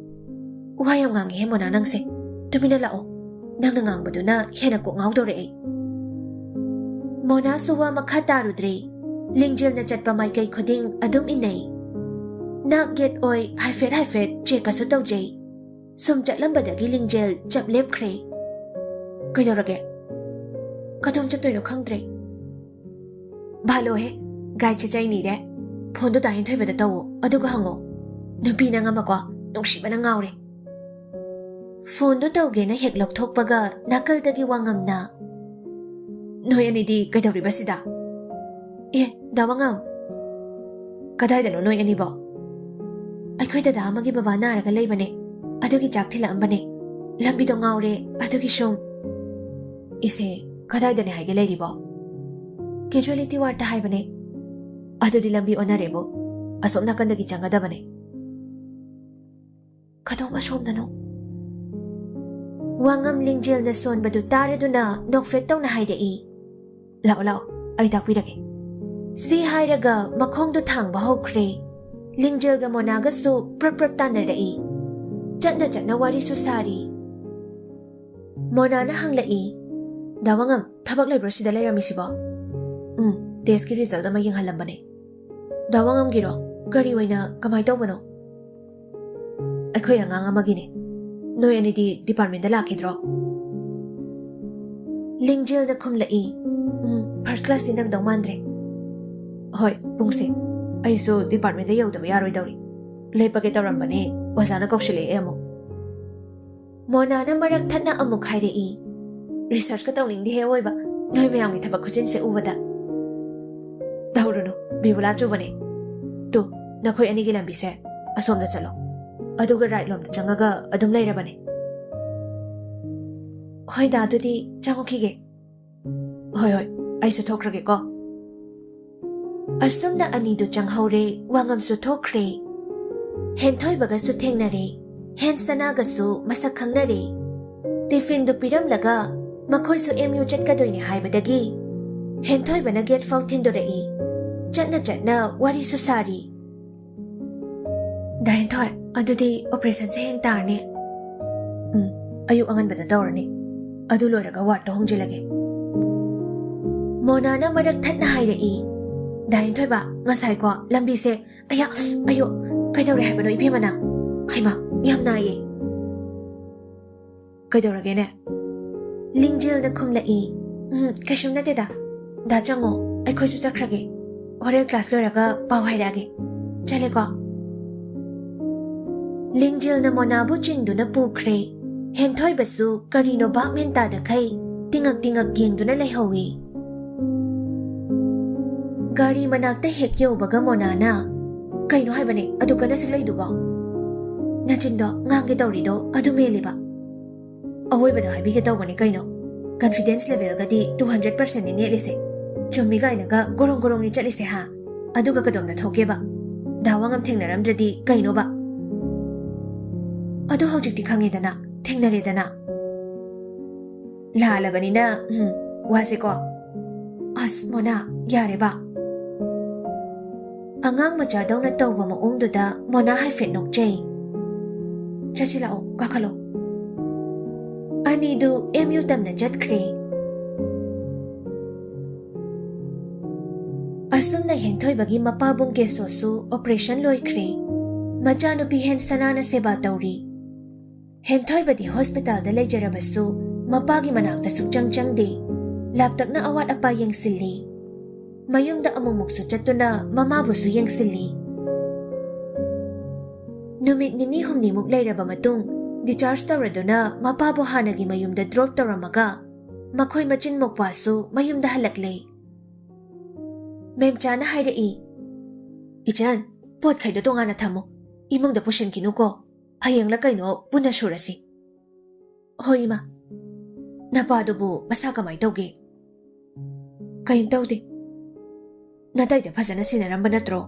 "ꯋꯥ ꯌꯥꯝ ꯉꯥꯡꯉꯦꯍꯦ ꯃꯣꯅꯥ ꯅꯪꯁꯦ꯫ ꯇꯨꯃꯤꯟꯅ ꯂꯥꯛꯑꯣ꯫ ꯅꯪꯅ ꯉꯥꯡꯕꯗꯨꯅ ꯍꯦꯟꯅ ꯀꯣꯛ ꯉꯥꯎꯗꯧꯔꯦ ꯑꯩ꯫" ꯃꯣꯅꯥꯁꯨ ꯋꯥ ꯃꯈꯥ ꯇꯥꯔꯨꯗ꯭ꯔꯦ꯫ ꯂꯤꯡꯖꯦꯜꯅ ꯆꯠꯄ ꯃꯥꯏꯀꯩ ꯈꯨꯗꯤꯡ ꯑꯗꯨꯝ ꯏꯟꯅꯩ꯫ ꯅꯥꯛ ꯌꯦꯠ ꯑꯣꯏ ꯍꯥꯏꯐꯦꯠ ꯍꯥꯏꯐꯦꯠ ꯆꯦꯛꯀꯁꯨ ꯇꯧꯖꯩ꯫ ꯁꯨꯝ ꯆꯠꯂꯝꯕꯗꯒꯤ ꯂꯤꯡꯖꯦꯜ ꯆꯞ ꯂꯦꯞꯈ꯭ꯔꯦ꯫ "ꯀꯩꯗꯧꯔꯒꯦ? ꯀꯗꯣꯝ ꯆꯠꯇꯣꯏꯅꯣ ꯈꯪꯗ꯭ꯔꯦ꯫" "ꯚꯥꯂꯣꯍꯦ, ꯒꯥꯏꯗꯁꯦ ꯆꯩ ꯅꯤꯔꯦ꯫ ꯐꯣꯟꯗꯣ ꯗꯥ ꯍꯦꯟꯊꯣꯏꯕꯗ ꯇꯧꯋꯣ, ꯑꯗꯨꯒ ꯍꯪꯉꯣ꯫ ꯅꯨꯄꯤ ꯅꯪ ꯑꯃꯀꯣ, ꯅꯨꯡꯁꯤꯕꯅ ꯉꯥꯎꯔꯦ꯫" ꯐꯣꯟꯗꯣ ꯇꯧꯒꯦꯅ ꯍꯦꯛ ꯂꯧꯊꯣꯛꯄꯒ ꯅꯥꯀꯜꯗꯒꯤ ꯋꯥꯉꯝꯅ, "ꯅꯣꯏ ꯑꯅꯤꯗꯤ ꯀꯩꯗꯧꯔꯤꯕ ꯁꯤꯗ?" "ꯑꯦ, ꯗꯥ ꯋꯥꯉꯝ꯫" "ꯀꯗꯥꯏꯗꯅꯣ ꯅꯣꯏ ꯑꯅꯤꯕꯣ?" "ꯑꯩꯈꯣꯏ ꯗꯗꯥ ꯑꯃꯒꯤ ꯕꯕꯥ ꯅꯥꯔꯒ ꯂꯩꯕꯅꯦ, ꯑꯗꯨꯒꯤ ꯆꯥꯛ ꯊꯤꯜꯂꯛꯑꯝꯕꯅꯦ꯫ ꯂꯝꯕꯤꯗꯣ ꯉꯥꯎꯔꯦ, ꯑꯗꯨꯒꯤ ꯁꯨꯝ꯫" "ꯏꯁꯦ, ꯀꯗꯥꯏꯗꯅꯦ ꯍꯥꯏꯒꯦ ꯂꯩꯔꯤꯕꯣ?" "ꯀꯦꯖꯨꯋꯦꯂꯤꯇꯤ ꯋꯥꯔꯗ ꯍꯥꯏꯕꯅꯦ꯫" "ꯑꯗꯨꯗꯤ ꯂꯝꯕꯤ ꯑꯣꯟꯅꯔꯦꯕꯨ, ꯑꯁꯣꯝ ꯅꯥꯀꯟꯗꯒꯤ ꯆꯪꯒꯗꯕꯅꯦ꯫" "ꯀꯗꯣꯝ ꯑꯁꯣꯝꯗꯅꯣ?" ꯋꯥꯉꯝ ꯂꯤꯡꯖꯦꯜꯅ ꯁꯣꯟꯕꯗꯨ ꯇꯥꯔꯗꯨꯅ ꯅꯣꯛꯐꯦꯠ ꯇꯧꯅ ꯍꯥꯏꯔꯛꯏ, "ꯂꯥꯛꯑꯣ, ꯂꯥꯛꯑꯣ, ꯑꯩ ꯇꯥꯛꯄꯤꯔꯒꯦ꯫" ꯁꯤ ꯍꯥꯏꯔꯒ ꯃꯈꯣꯡꯗꯨ ꯊꯥꯡꯕ ꯍꯧꯈ꯭ꯔꯦ꯫ ꯂꯤꯡꯖꯦꯜꯒ ꯃꯣꯅꯥꯒꯁꯨ ꯄ꯭ꯔꯞ ꯄ꯭ꯔꯞ ꯇꯥꯟꯅꯔꯛꯏ꯫ ꯆꯠꯅ ꯆꯠꯅ ꯋꯥꯔꯤꯁꯨ ꯁꯥꯔꯤ꯫ ꯃꯣꯅꯥꯅ ꯍꯪꯂꯛꯏ, "ꯗꯥ ꯋꯥꯉꯝ, ꯊꯕꯛ ꯂꯩꯕ꯭ꯔꯣ ꯁꯤꯗ ꯂꯩꯔꯝꯃꯤꯁꯤꯕꯣ?" "ꯎꯝ, ꯇꯦꯁꯀꯤ ꯔꯤꯖꯜꯠ ꯑꯃ ꯌꯦꯡꯍꯜꯂꯝꯕꯅꯦ꯫" "ꯗꯥ ꯋꯥꯉꯝꯒꯤꯔꯣ? ꯀꯔꯤ ꯑꯣꯏꯅ, ꯀꯃꯥꯏ ꯇꯧꯕꯅꯣ?" "ꯑꯩꯈꯣꯏ ꯑꯉꯥꯡ ꯑꯃꯒꯤꯅꯦ꯫ ꯅꯣꯏ ꯑꯅꯤꯗꯤ ꯗꯤꯄꯥꯔꯠꯃꯦꯟꯗ ꯂꯥꯛꯈꯤꯗ꯭ꯔꯣ?" ꯂꯤꯡꯖꯦꯜꯅ ꯈꯨꯝꯂꯛꯏ, "ꯎꯝ, ꯐꯥꯔꯁ ꯀ꯭ꯂꯥꯁꯇꯤ ꯅꯪꯗꯧ ꯃꯥꯟꯗ꯭ꯔꯦ꯫ ꯍꯣꯏ, ꯄꯨꯡꯁꯦ꯫ ꯑꯩꯁꯨ ꯗꯤꯄꯥꯔꯠꯃꯦꯟꯗ ꯌꯧꯗꯕ ꯌꯥꯔꯣꯏꯗꯧꯔꯤ꯫ ꯂꯦꯞꯄꯒꯦ ꯇꯧꯔꯝꯕꯅꯦ, ꯑꯣꯖꯥꯅ ꯀꯧꯁꯤꯜꯂꯛꯑꯦ ꯑꯃꯨꯛ꯫" ꯃꯣꯅꯥꯅ ꯃꯔꯛ ꯊꯠꯅ ꯑꯃꯨꯛ ꯍꯥꯏꯔꯛꯏ, "ꯔꯤꯁꯔꯆꯀ ꯇꯧꯅꯤꯡꯗꯦꯍꯦ ꯑꯋꯣꯏꯕ, ꯅꯣꯏ ꯃꯌꯥꯝꯒꯤ ꯊꯕꯛ ꯈꯨꯖꯤꯟꯁꯦ ꯎꯕꯗ꯫" "ꯇꯧꯔꯨꯅꯨ, ꯕꯤꯕꯨꯂꯥ ꯆꯨꯕꯅꯦ꯫ ꯇꯨ, ꯅꯈꯣꯏ ꯑꯅꯤꯒꯤ ꯂꯝꯕꯤꯁꯦ ꯑꯁꯣꯝꯗ ꯆꯠꯂꯣ, ꯑꯗꯨꯒ ꯔꯥꯏꯠ ꯂꯣꯝꯗ ꯆꯪꯉꯒ ꯑꯗꯨꯝ ꯂꯩꯔꯕꯅꯦ꯫" "ꯍꯣꯏ ꯗꯥ, ꯑꯗꯨꯗꯤ ꯆꯪꯉꯨꯈꯤꯒꯦ꯫" "ꯍꯣꯏ, ꯍꯣꯏ, ꯑꯩꯁꯨ ꯊꯣꯛꯈ꯭ꯔꯒꯦꯀꯣ꯫" ꯑꯁꯨꯝꯅ ꯑꯅꯤꯗꯨ ꯆꯪꯍꯧꯔꯦ, ꯋꯥꯉꯝꯁꯨ ꯊꯣꯛꯈ꯭ꯔꯦ꯫ ꯍꯦꯟꯊꯣꯏꯕꯒꯁꯨ ꯊꯦꯡꯅꯔꯦ, ꯍꯦꯟꯁꯇꯅꯥꯒꯁꯨ ꯃꯁꯛ ꯈꯪꯅꯔꯦ꯫ ꯇꯤꯐꯤꯟꯗꯨ ꯄꯤꯔꯝꯂꯒ ꯃꯈꯣꯏꯁꯨ ꯑꯦꯝ ꯌꯨ ꯆꯠꯀꯗꯣꯏꯅꯦ ꯍꯥꯏꯕꯗꯒꯤ ꯍꯦꯟꯊꯣꯏꯕꯅ ꯒꯦꯠ ꯐꯥꯎ ꯊꯤꯟꯗꯣꯔꯛꯏ꯫ ꯆꯠꯅ ꯆꯠꯅ ꯋꯥꯔꯤꯁꯨ ꯁꯥꯔꯤ꯫ "ꯗꯥ ꯍꯦꯟꯊꯣꯏ, ꯑꯗꯨꯗꯤ ꯑꯣꯄꯔꯦꯁꯟꯁꯦ ꯍꯌꯦꯡ ꯇꯥꯔꯅꯤ?" "ꯎꯝ, ꯑꯌꯨꯛ ꯑꯉꯟꯕꯗ ꯇꯧꯔꯅꯤ꯫ ꯑꯗꯨ ꯂꯣꯏꯔꯒ ꯋꯥꯔꯗꯇ ꯍꯣꯡꯖꯤꯜꯂꯒꯦ꯫" ꯃꯣꯅꯥꯅ ꯃꯔꯛ ꯊꯠꯅ ꯍꯥꯏꯔꯛꯏ꯫ "ꯗꯥ ꯍꯦꯟꯊꯣꯏꯕ, ꯉꯁꯥꯏꯀꯣ ꯂꯝꯕꯤꯁꯦ, ꯑꯌꯥ, ꯑꯌꯣ, ꯀꯩꯗꯧꯔꯦ ꯍꯥꯏꯕꯅꯣ ꯏꯕꯦꯝꯃꯅ? ꯍꯩꯃꯥ, ꯌꯥꯝ ꯅꯥꯏꯌꯦ꯫" "ꯀꯩꯗꯧꯔꯒꯦꯅꯦ?" ꯂꯤꯡꯖꯦꯜꯅ ꯈꯨꯝꯂꯛꯏ꯫ "ꯎꯝ, ꯀꯩꯁꯨꯝ ꯅꯠꯇꯦꯗ꯫ ꯗꯥ ꯆꯪꯉꯣ, ꯑꯩꯈꯣꯏꯁꯨ ꯆꯠꯈ꯭ꯔꯒꯦ꯫ ꯍꯣꯔꯦꯟ ꯀ꯭ꯂꯥꯁ ꯂꯣꯏꯔꯒ ꯄꯥꯎ ꯍꯥꯏꯔꯛꯑꯒꯦ꯫ ꯆꯠꯂꯦꯀꯣ꯫" ꯂꯤꯡꯖꯦꯜꯅ ꯃꯣꯅꯥꯕꯨ ꯆꯤꯡꯗꯨꯅ ꯄꯨꯈ꯭ꯔꯦ꯫ ꯍꯦꯟꯊꯣꯏꯕꯁꯨ ꯀꯔꯤꯅꯣ ꯚꯥꯞ ꯃꯦꯟ ꯇꯥꯗꯈꯩ ꯇꯤꯉꯛ ꯇꯤꯉꯛ ꯌꯦꯡꯗꯨꯅ ꯂꯩꯍꯧꯏ꯫ ꯒꯥꯔꯤ ꯃꯅꯥꯛꯇ ꯍꯦꯛ ꯌꯧꯕꯒ ꯃꯣꯅꯥꯅ, "ꯀꯩꯅꯣ ꯍꯥꯏꯕꯅꯦ ꯑꯗꯨ ꯀꯟꯅ ꯁꯤꯛꯂꯛꯏꯗꯨꯕꯣ? ꯅꯆꯤꯟꯗꯣ ꯉꯥꯡꯒꯦ ꯇꯧꯔꯤꯗꯣ ꯑꯗꯨ ꯃꯦꯜꯂꯤꯕ?" "ꯑꯋꯣꯏꯕꯗꯣ ꯍꯥꯏꯕꯤꯒꯦ ꯇꯧꯕꯅꯤ ꯀꯩꯅꯣ꯫ Confidence levelꯒꯗꯤ two hundred percentꯅꯤ ꯅꯦꯠꯂꯤꯁꯦ꯫ ꯆꯨꯝꯃꯤ ꯀꯥꯏꯅꯒ ꯒꯣꯔꯣꯡ ꯒꯣꯔꯣꯡꯅꯤ ꯆꯠꯂꯤꯁꯦ ꯍꯥ? ꯑꯗꯨꯒ ꯀꯗꯣꯝꯗ ꯊꯣꯛꯀꯦꯕ? ꯗꯥ ꯋꯥꯉꯝ ꯊꯦꯡꯅꯔꯝꯗ꯭ꯔꯗꯤ ꯀꯩꯅꯣꯕ?" "ꯑꯗꯣ ꯍꯧꯖꯤꯛꯇꯤ ꯈꯪꯉꯦꯗꯅ, ꯊꯦꯡꯅꯔꯦꯗꯅ꯫ ꯂꯥꯜꯂꯕꯅꯤꯅ, ꯎꯝ, ꯋꯥꯁꯦꯀꯣ꯫" "ꯑꯁ, ꯃꯣꯅꯥ, ꯌꯥꯔꯦꯕ꯫" ꯑꯉꯥꯡ ꯃꯆꯥꯗꯧꯅ ꯇꯧꯕ ꯃꯑꯣꯡꯗꯨꯗ ꯃꯣꯅꯥ ꯍꯥꯏꯐꯦꯠ ꯅꯣꯛꯆꯩ꯫ "ꯆꯠꯁꯤ ꯂꯥꯛꯑꯣ, ꯀꯥꯈꯠꯂꯣ꯫" ꯑꯅꯤꯗꯨ ꯑꯦꯝ ꯌꯨ ꯇꯝꯅ ꯆꯠꯈ꯭ꯔꯦ꯫ ꯑꯁꯨꯝꯅ ꯍꯦꯟꯊꯣꯏꯕꯒꯤ ꯃꯄꯥꯕꯨꯡ ꯀꯦꯁꯣꯁꯨ ꯑꯣꯄꯔꯦꯁꯟ ꯂꯣꯏꯈ꯭ꯔꯦ꯫ ꯃꯆꯥꯅꯨꯄꯤ ꯍꯦꯟꯁꯅꯥꯅ ꯁꯦꯕꯥ ꯇꯧꯔꯤ꯫ ꯍꯦꯟꯊꯣꯏꯕꯗꯤ ꯍꯣꯁꯄꯤꯇꯥꯜꯗ ꯂꯩꯖꯔꯕꯁꯨ ꯃꯄꯥꯒꯤ ꯃꯅꯥꯛꯇ ꯁꯨꯛꯆꯪ ꯆꯪꯗꯦ꯫ ꯂꯥꯞꯇꯛꯅ ꯑꯋꯥꯠ ꯑꯄꯥ ꯌꯦꯡꯁꯤꯜꯂꯤ꯫ ꯃꯌꯨꯝꯗ ꯑꯃꯨꯛꯃꯨꯛꯁꯨ ꯆꯠꯇꯨꯅ ꯃꯃꯥꯕꯨꯁꯨ ꯌꯦꯡꯁꯤꯜꯂꯤ꯫ ꯅꯨꯃꯤꯠ ꯅꯤꯅꯤ ꯍꯨꯝꯅꯤꯃꯨꯛ ꯂꯩꯔꯕ ꯃꯇꯨꯡ, ꯗꯤꯆꯥꯔꯖ ꯇꯧꯔꯗꯨꯅ ꯃꯄꯥꯕꯨ ꯍꯥꯟꯅꯒꯤ ꯃꯌꯨꯝꯗ ꯗ꯭ꯔꯣꯞ ꯇꯧꯔꯝꯃꯒ, ꯃꯈꯣꯏ ꯃꯆꯤꯟ ꯃꯧꯄ꯭ꯋꯥꯁꯨ ꯃꯌꯨꯝꯗ ꯍꯜꯂꯛꯂꯦ꯫ ꯃꯦꯝꯆꯥꯅ ꯍꯥꯏꯔꯛꯏ, "ꯏꯆꯟ, ꯄꯣꯠꯈꯩꯗꯣ ꯇꯣꯉꯥꯟꯅ ꯊꯝꯃꯨ꯫ ꯏꯃꯨꯡꯗ ꯄꯨꯁꯤꯟꯈꯤꯅꯨꯀꯣ꯫ ꯍꯌꯦꯡꯂ ꯀꯩꯅꯣ ꯄꯨꯟꯅ ꯁꯨꯔꯁꯤ꯫" "ꯍꯣꯏ, ꯏꯃꯥ꯫ ꯅꯄꯥꯗꯨꯕꯨ ꯃꯁꯥ ꯀꯃꯥꯏ ꯇꯧꯒꯦ?" "ꯀꯩꯝ ꯇꯧꯗꯦ꯫" "ꯅꯇꯩꯗ ꯐꯖꯅ ꯁꯤꯟꯅꯔꯝꯕ ꯅꯠꯇ꯭ꯔꯣ?"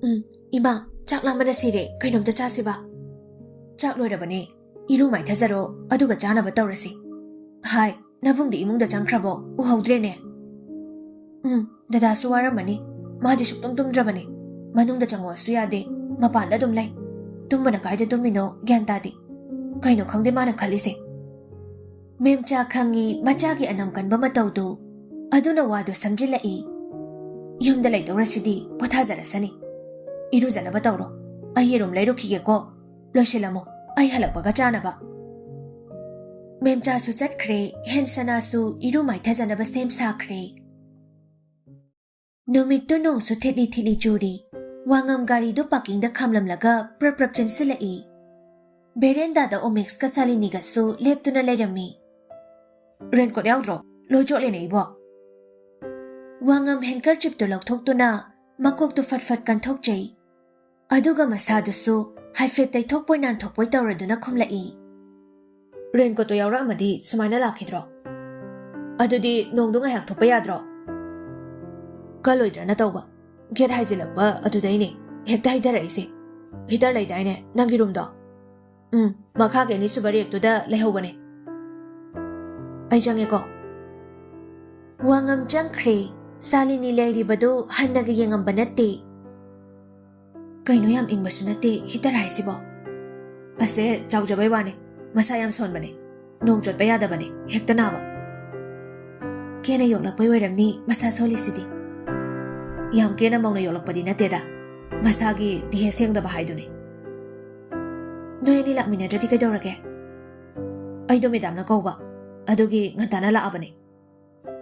"ꯎꯝ, ꯏꯃꯥ, ꯆꯥꯛ ꯂꯥꯝꯕꯅ ꯁꯤꯔꯦ꯫ ꯀꯩꯅꯣꯝꯇ ꯆꯥꯁꯤꯕ?" "ꯆꯥꯛ ꯂꯣꯏꯔꯕꯅꯦ꯫ ꯏꯔꯨ ꯃꯥꯏꯊꯖꯔꯣ, ꯑꯗꯨꯒ ꯆꯥꯅꯕ ꯇꯧꯔꯁꯤ꯫ ꯍꯥꯏ, ꯅꯕꯨꯡꯗꯤ ꯏꯃꯨꯡꯗ ꯆꯪꯈ꯭ꯔꯕꯣ? ꯎꯍꯧꯗ꯭ꯔꯦꯅꯦ꯫" "ꯎꯝ, ꯗꯗꯥꯁꯨ ꯋꯥꯔꯝꯃꯅꯤ꯫ ꯃꯥꯗꯤ ꯁꯨꯛꯇꯨꯝ ꯇꯨꯝꯗ꯭ꯔꯕꯅꯦ꯫ ꯃꯅꯨꯡꯗ ꯆꯪꯉꯛꯑꯁꯨ ꯌꯥꯗꯦ, ꯃꯄꯥꯟꯗ ꯑꯗꯨꯝ ꯂꯩ꯫ ꯇꯨꯝꯕꯅ ꯀꯥꯏꯗ ꯇꯨꯝꯃꯤꯅꯣ ꯒ꯭ꯌꯥꯟ ꯇꯥꯗꯦ꯫ ꯀꯩꯅꯣ ꯈꯪꯗꯦ ꯃꯥꯅ ꯈꯜꯂꯤꯁꯦ꯫" ꯃꯦꯝꯆꯥ ꯈꯪꯉꯤ ꯃꯆꯥꯒꯤ ꯑꯅꯝ ꯀꯟꯕ ꯃꯇꯧꯗꯨ, ꯑꯗꯨꯅ ꯋꯥꯗꯨ ꯁꯝꯖꯤꯜꯂꯛꯏ꯫ "ꯌꯨꯝꯗ ꯂꯩꯗꯧꯔꯁꯤꯗꯤ ꯄꯣꯊꯥꯖꯔꯁꯅꯤ꯫ ꯏꯔꯨꯖꯅꯕ ꯇꯧꯔꯣ, ꯑꯩ ꯌꯦꯔꯨꯝ ꯂꯩꯔꯨꯈꯤꯒꯦꯀꯣ꯫ ꯂꯣꯏꯁꯤꯜꯂꯝꯃꯣ, ꯑꯩ ꯍꯜꯂꯛꯄꯒ ꯆꯥꯅꯕ꯫" ꯃꯦꯝꯆꯥꯁꯨ ꯆꯠꯈ꯭ꯔꯦ, ꯍꯦꯟꯁꯅꯥꯁꯨ ꯏꯔꯨ ꯃꯥꯏꯊꯖꯅꯕ ꯁꯦꯝ ꯁꯥꯈ꯭ꯔꯦ꯫ ꯅꯨꯃꯤꯠꯇꯨ ꯅꯣꯡꯁꯨ ꯊꯤꯠꯂꯤ ꯊꯤꯠꯂꯤ ꯆꯨꯔꯤ꯫ ꯋꯥꯉꯝ ꯒꯥꯔꯤꯗꯨ ꯄꯥꯔꯀꯤꯡꯗ ꯈꯥꯝꯂꯝꯂꯒ ꯄ꯭ꯔꯞ ꯄ꯭ꯔꯞ ꯆꯦꯟꯁꯤꯜꯂꯛꯏ꯫ ꯕꯦꯔꯦꯟꯗꯥꯗ ꯑꯣꯃꯦꯛꯁꯀ ꯁꯥꯂꯤꯅꯤꯒꯁꯨ ꯂꯦꯞꯇꯨꯅ ꯂꯩꯔꯝꯃꯤ꯫ "ꯔꯦꯟꯀꯣꯠ ꯌꯥꯎꯗ꯭ꯔꯣ? ꯂꯣꯏ ꯆꯣꯠꯂꯦꯅꯦ ꯏꯕꯣ!" ꯋꯥꯉꯝ ꯍꯦꯟꯀꯔꯆꯤꯞꯇꯨ ꯂꯧꯊꯣꯛꯇꯨꯅ ꯃꯀꯣꯛꯇꯨ ꯐꯠ ꯐꯠ ꯀꯟꯊꯣꯛꯆꯩ꯫ ꯑꯗꯨꯒ ꯃꯁꯥꯗꯨꯁꯨ ꯍꯥꯏꯐꯦꯠ ꯇꯩꯊꯣꯛꯄꯣꯏ ꯅꯥꯟꯊꯣꯛꯄꯣꯏ ꯇꯧꯔꯗꯨꯅ ꯈꯨꯝꯂꯛꯏ꯫ "ꯔꯦꯟꯀꯣꯠꯇꯣ ꯌꯥꯎꯔꯛꯑꯝꯃꯗꯤ ꯁꯨꯃꯥꯏꯅ ꯂꯥꯛꯈꯤꯗ꯭ꯔꯣ? ꯑꯗꯨꯗꯤ ꯅꯣꯡꯗꯣ ꯉꯥꯏꯍꯥꯛ ꯊꯣꯛꯄ ꯌꯥꯗ꯭ꯔꯣ?" "ꯀꯜꯂꯣꯏꯗ꯭ꯔꯅ ꯇꯧꯕ꯫ ꯒꯦꯠ ꯍꯥꯏꯖꯤꯜꯂꯛꯄ ꯑꯗꯨꯗꯩꯅꯦ ꯍꯦꯛꯇ ꯍꯩꯊꯔꯛꯏꯁꯦ꯫ ꯍꯤꯇꯔ ꯂꯩꯗꯥꯏꯅꯦ ꯅꯪꯒꯤ ꯔꯨꯝꯗꯣ?" "ꯎꯝ, ꯃꯈꯥꯒꯤ ꯑꯅꯤꯁꯨꯕ ꯔꯦꯛꯇꯨꯗ ꯂꯩꯍꯧꯕꯅꯦ꯫ ꯑꯩ ꯆꯪꯉꯦꯀꯣ꯫" ꯋꯥꯉꯝ ꯆꯪꯈ꯭ꯔꯦ꯫ ꯁꯥꯂꯤꯅꯤ ꯂꯩꯔꯤꯕꯗꯨ ꯍꯟꯅꯒ ꯌꯦꯡꯉꯝꯕ ꯅꯠꯇꯦ꯫ "ꯀꯩꯅꯣ, ꯌꯥꯝ ꯏꯪꯕꯁꯨ ꯅꯠꯇꯦ, ꯍꯤꯇꯔ ꯍꯥꯏꯁꯤꯕꯣ?" "ꯑꯁꯦ, ꯆꯥꯎꯖꯕꯩ ꯋꯥꯅꯦ, ꯃꯁꯥ ꯌꯥꯝ ꯁꯣꯟꯕꯅꯦ, ꯅꯣꯡ ꯆꯣꯠꯄ ꯌꯥꯗꯕꯅꯦ, ꯍꯦꯛꯇ ꯅꯥꯕ꯫" "ꯀꯦꯅ ꯌꯣꯛꯂꯛꯄꯩ ꯑꯣꯏꯔꯝꯅꯤ ꯃꯁꯥ ꯁꯣꯜꯂꯤꯁꯤꯗꯤ꯫ ꯌꯥꯝ ꯀꯦꯅ ꯃꯧꯅ ꯌꯣꯛꯂꯛꯄꯗꯤ ꯅꯠꯇꯦꯗ, ꯃꯁꯥꯒꯤ ꯗꯤꯍꯦ ꯁꯦꯡꯗꯕ ꯍꯥꯏꯗꯨꯅꯤ꯫" "ꯅꯣꯏ ꯑꯅꯤ ꯂꯥꯛꯃꯤꯟꯅꯗ꯭ꯔꯗꯤ ꯀꯩꯗꯧꯔꯒꯦ?" "ꯑꯩꯗꯣ ꯃꯦꯗꯥꯝꯅ ꯀꯧꯕ, ꯑꯗꯨꯒꯤ ꯉꯟꯇꯥꯅ ꯂꯥꯛꯑꯕꯅꯦ꯫"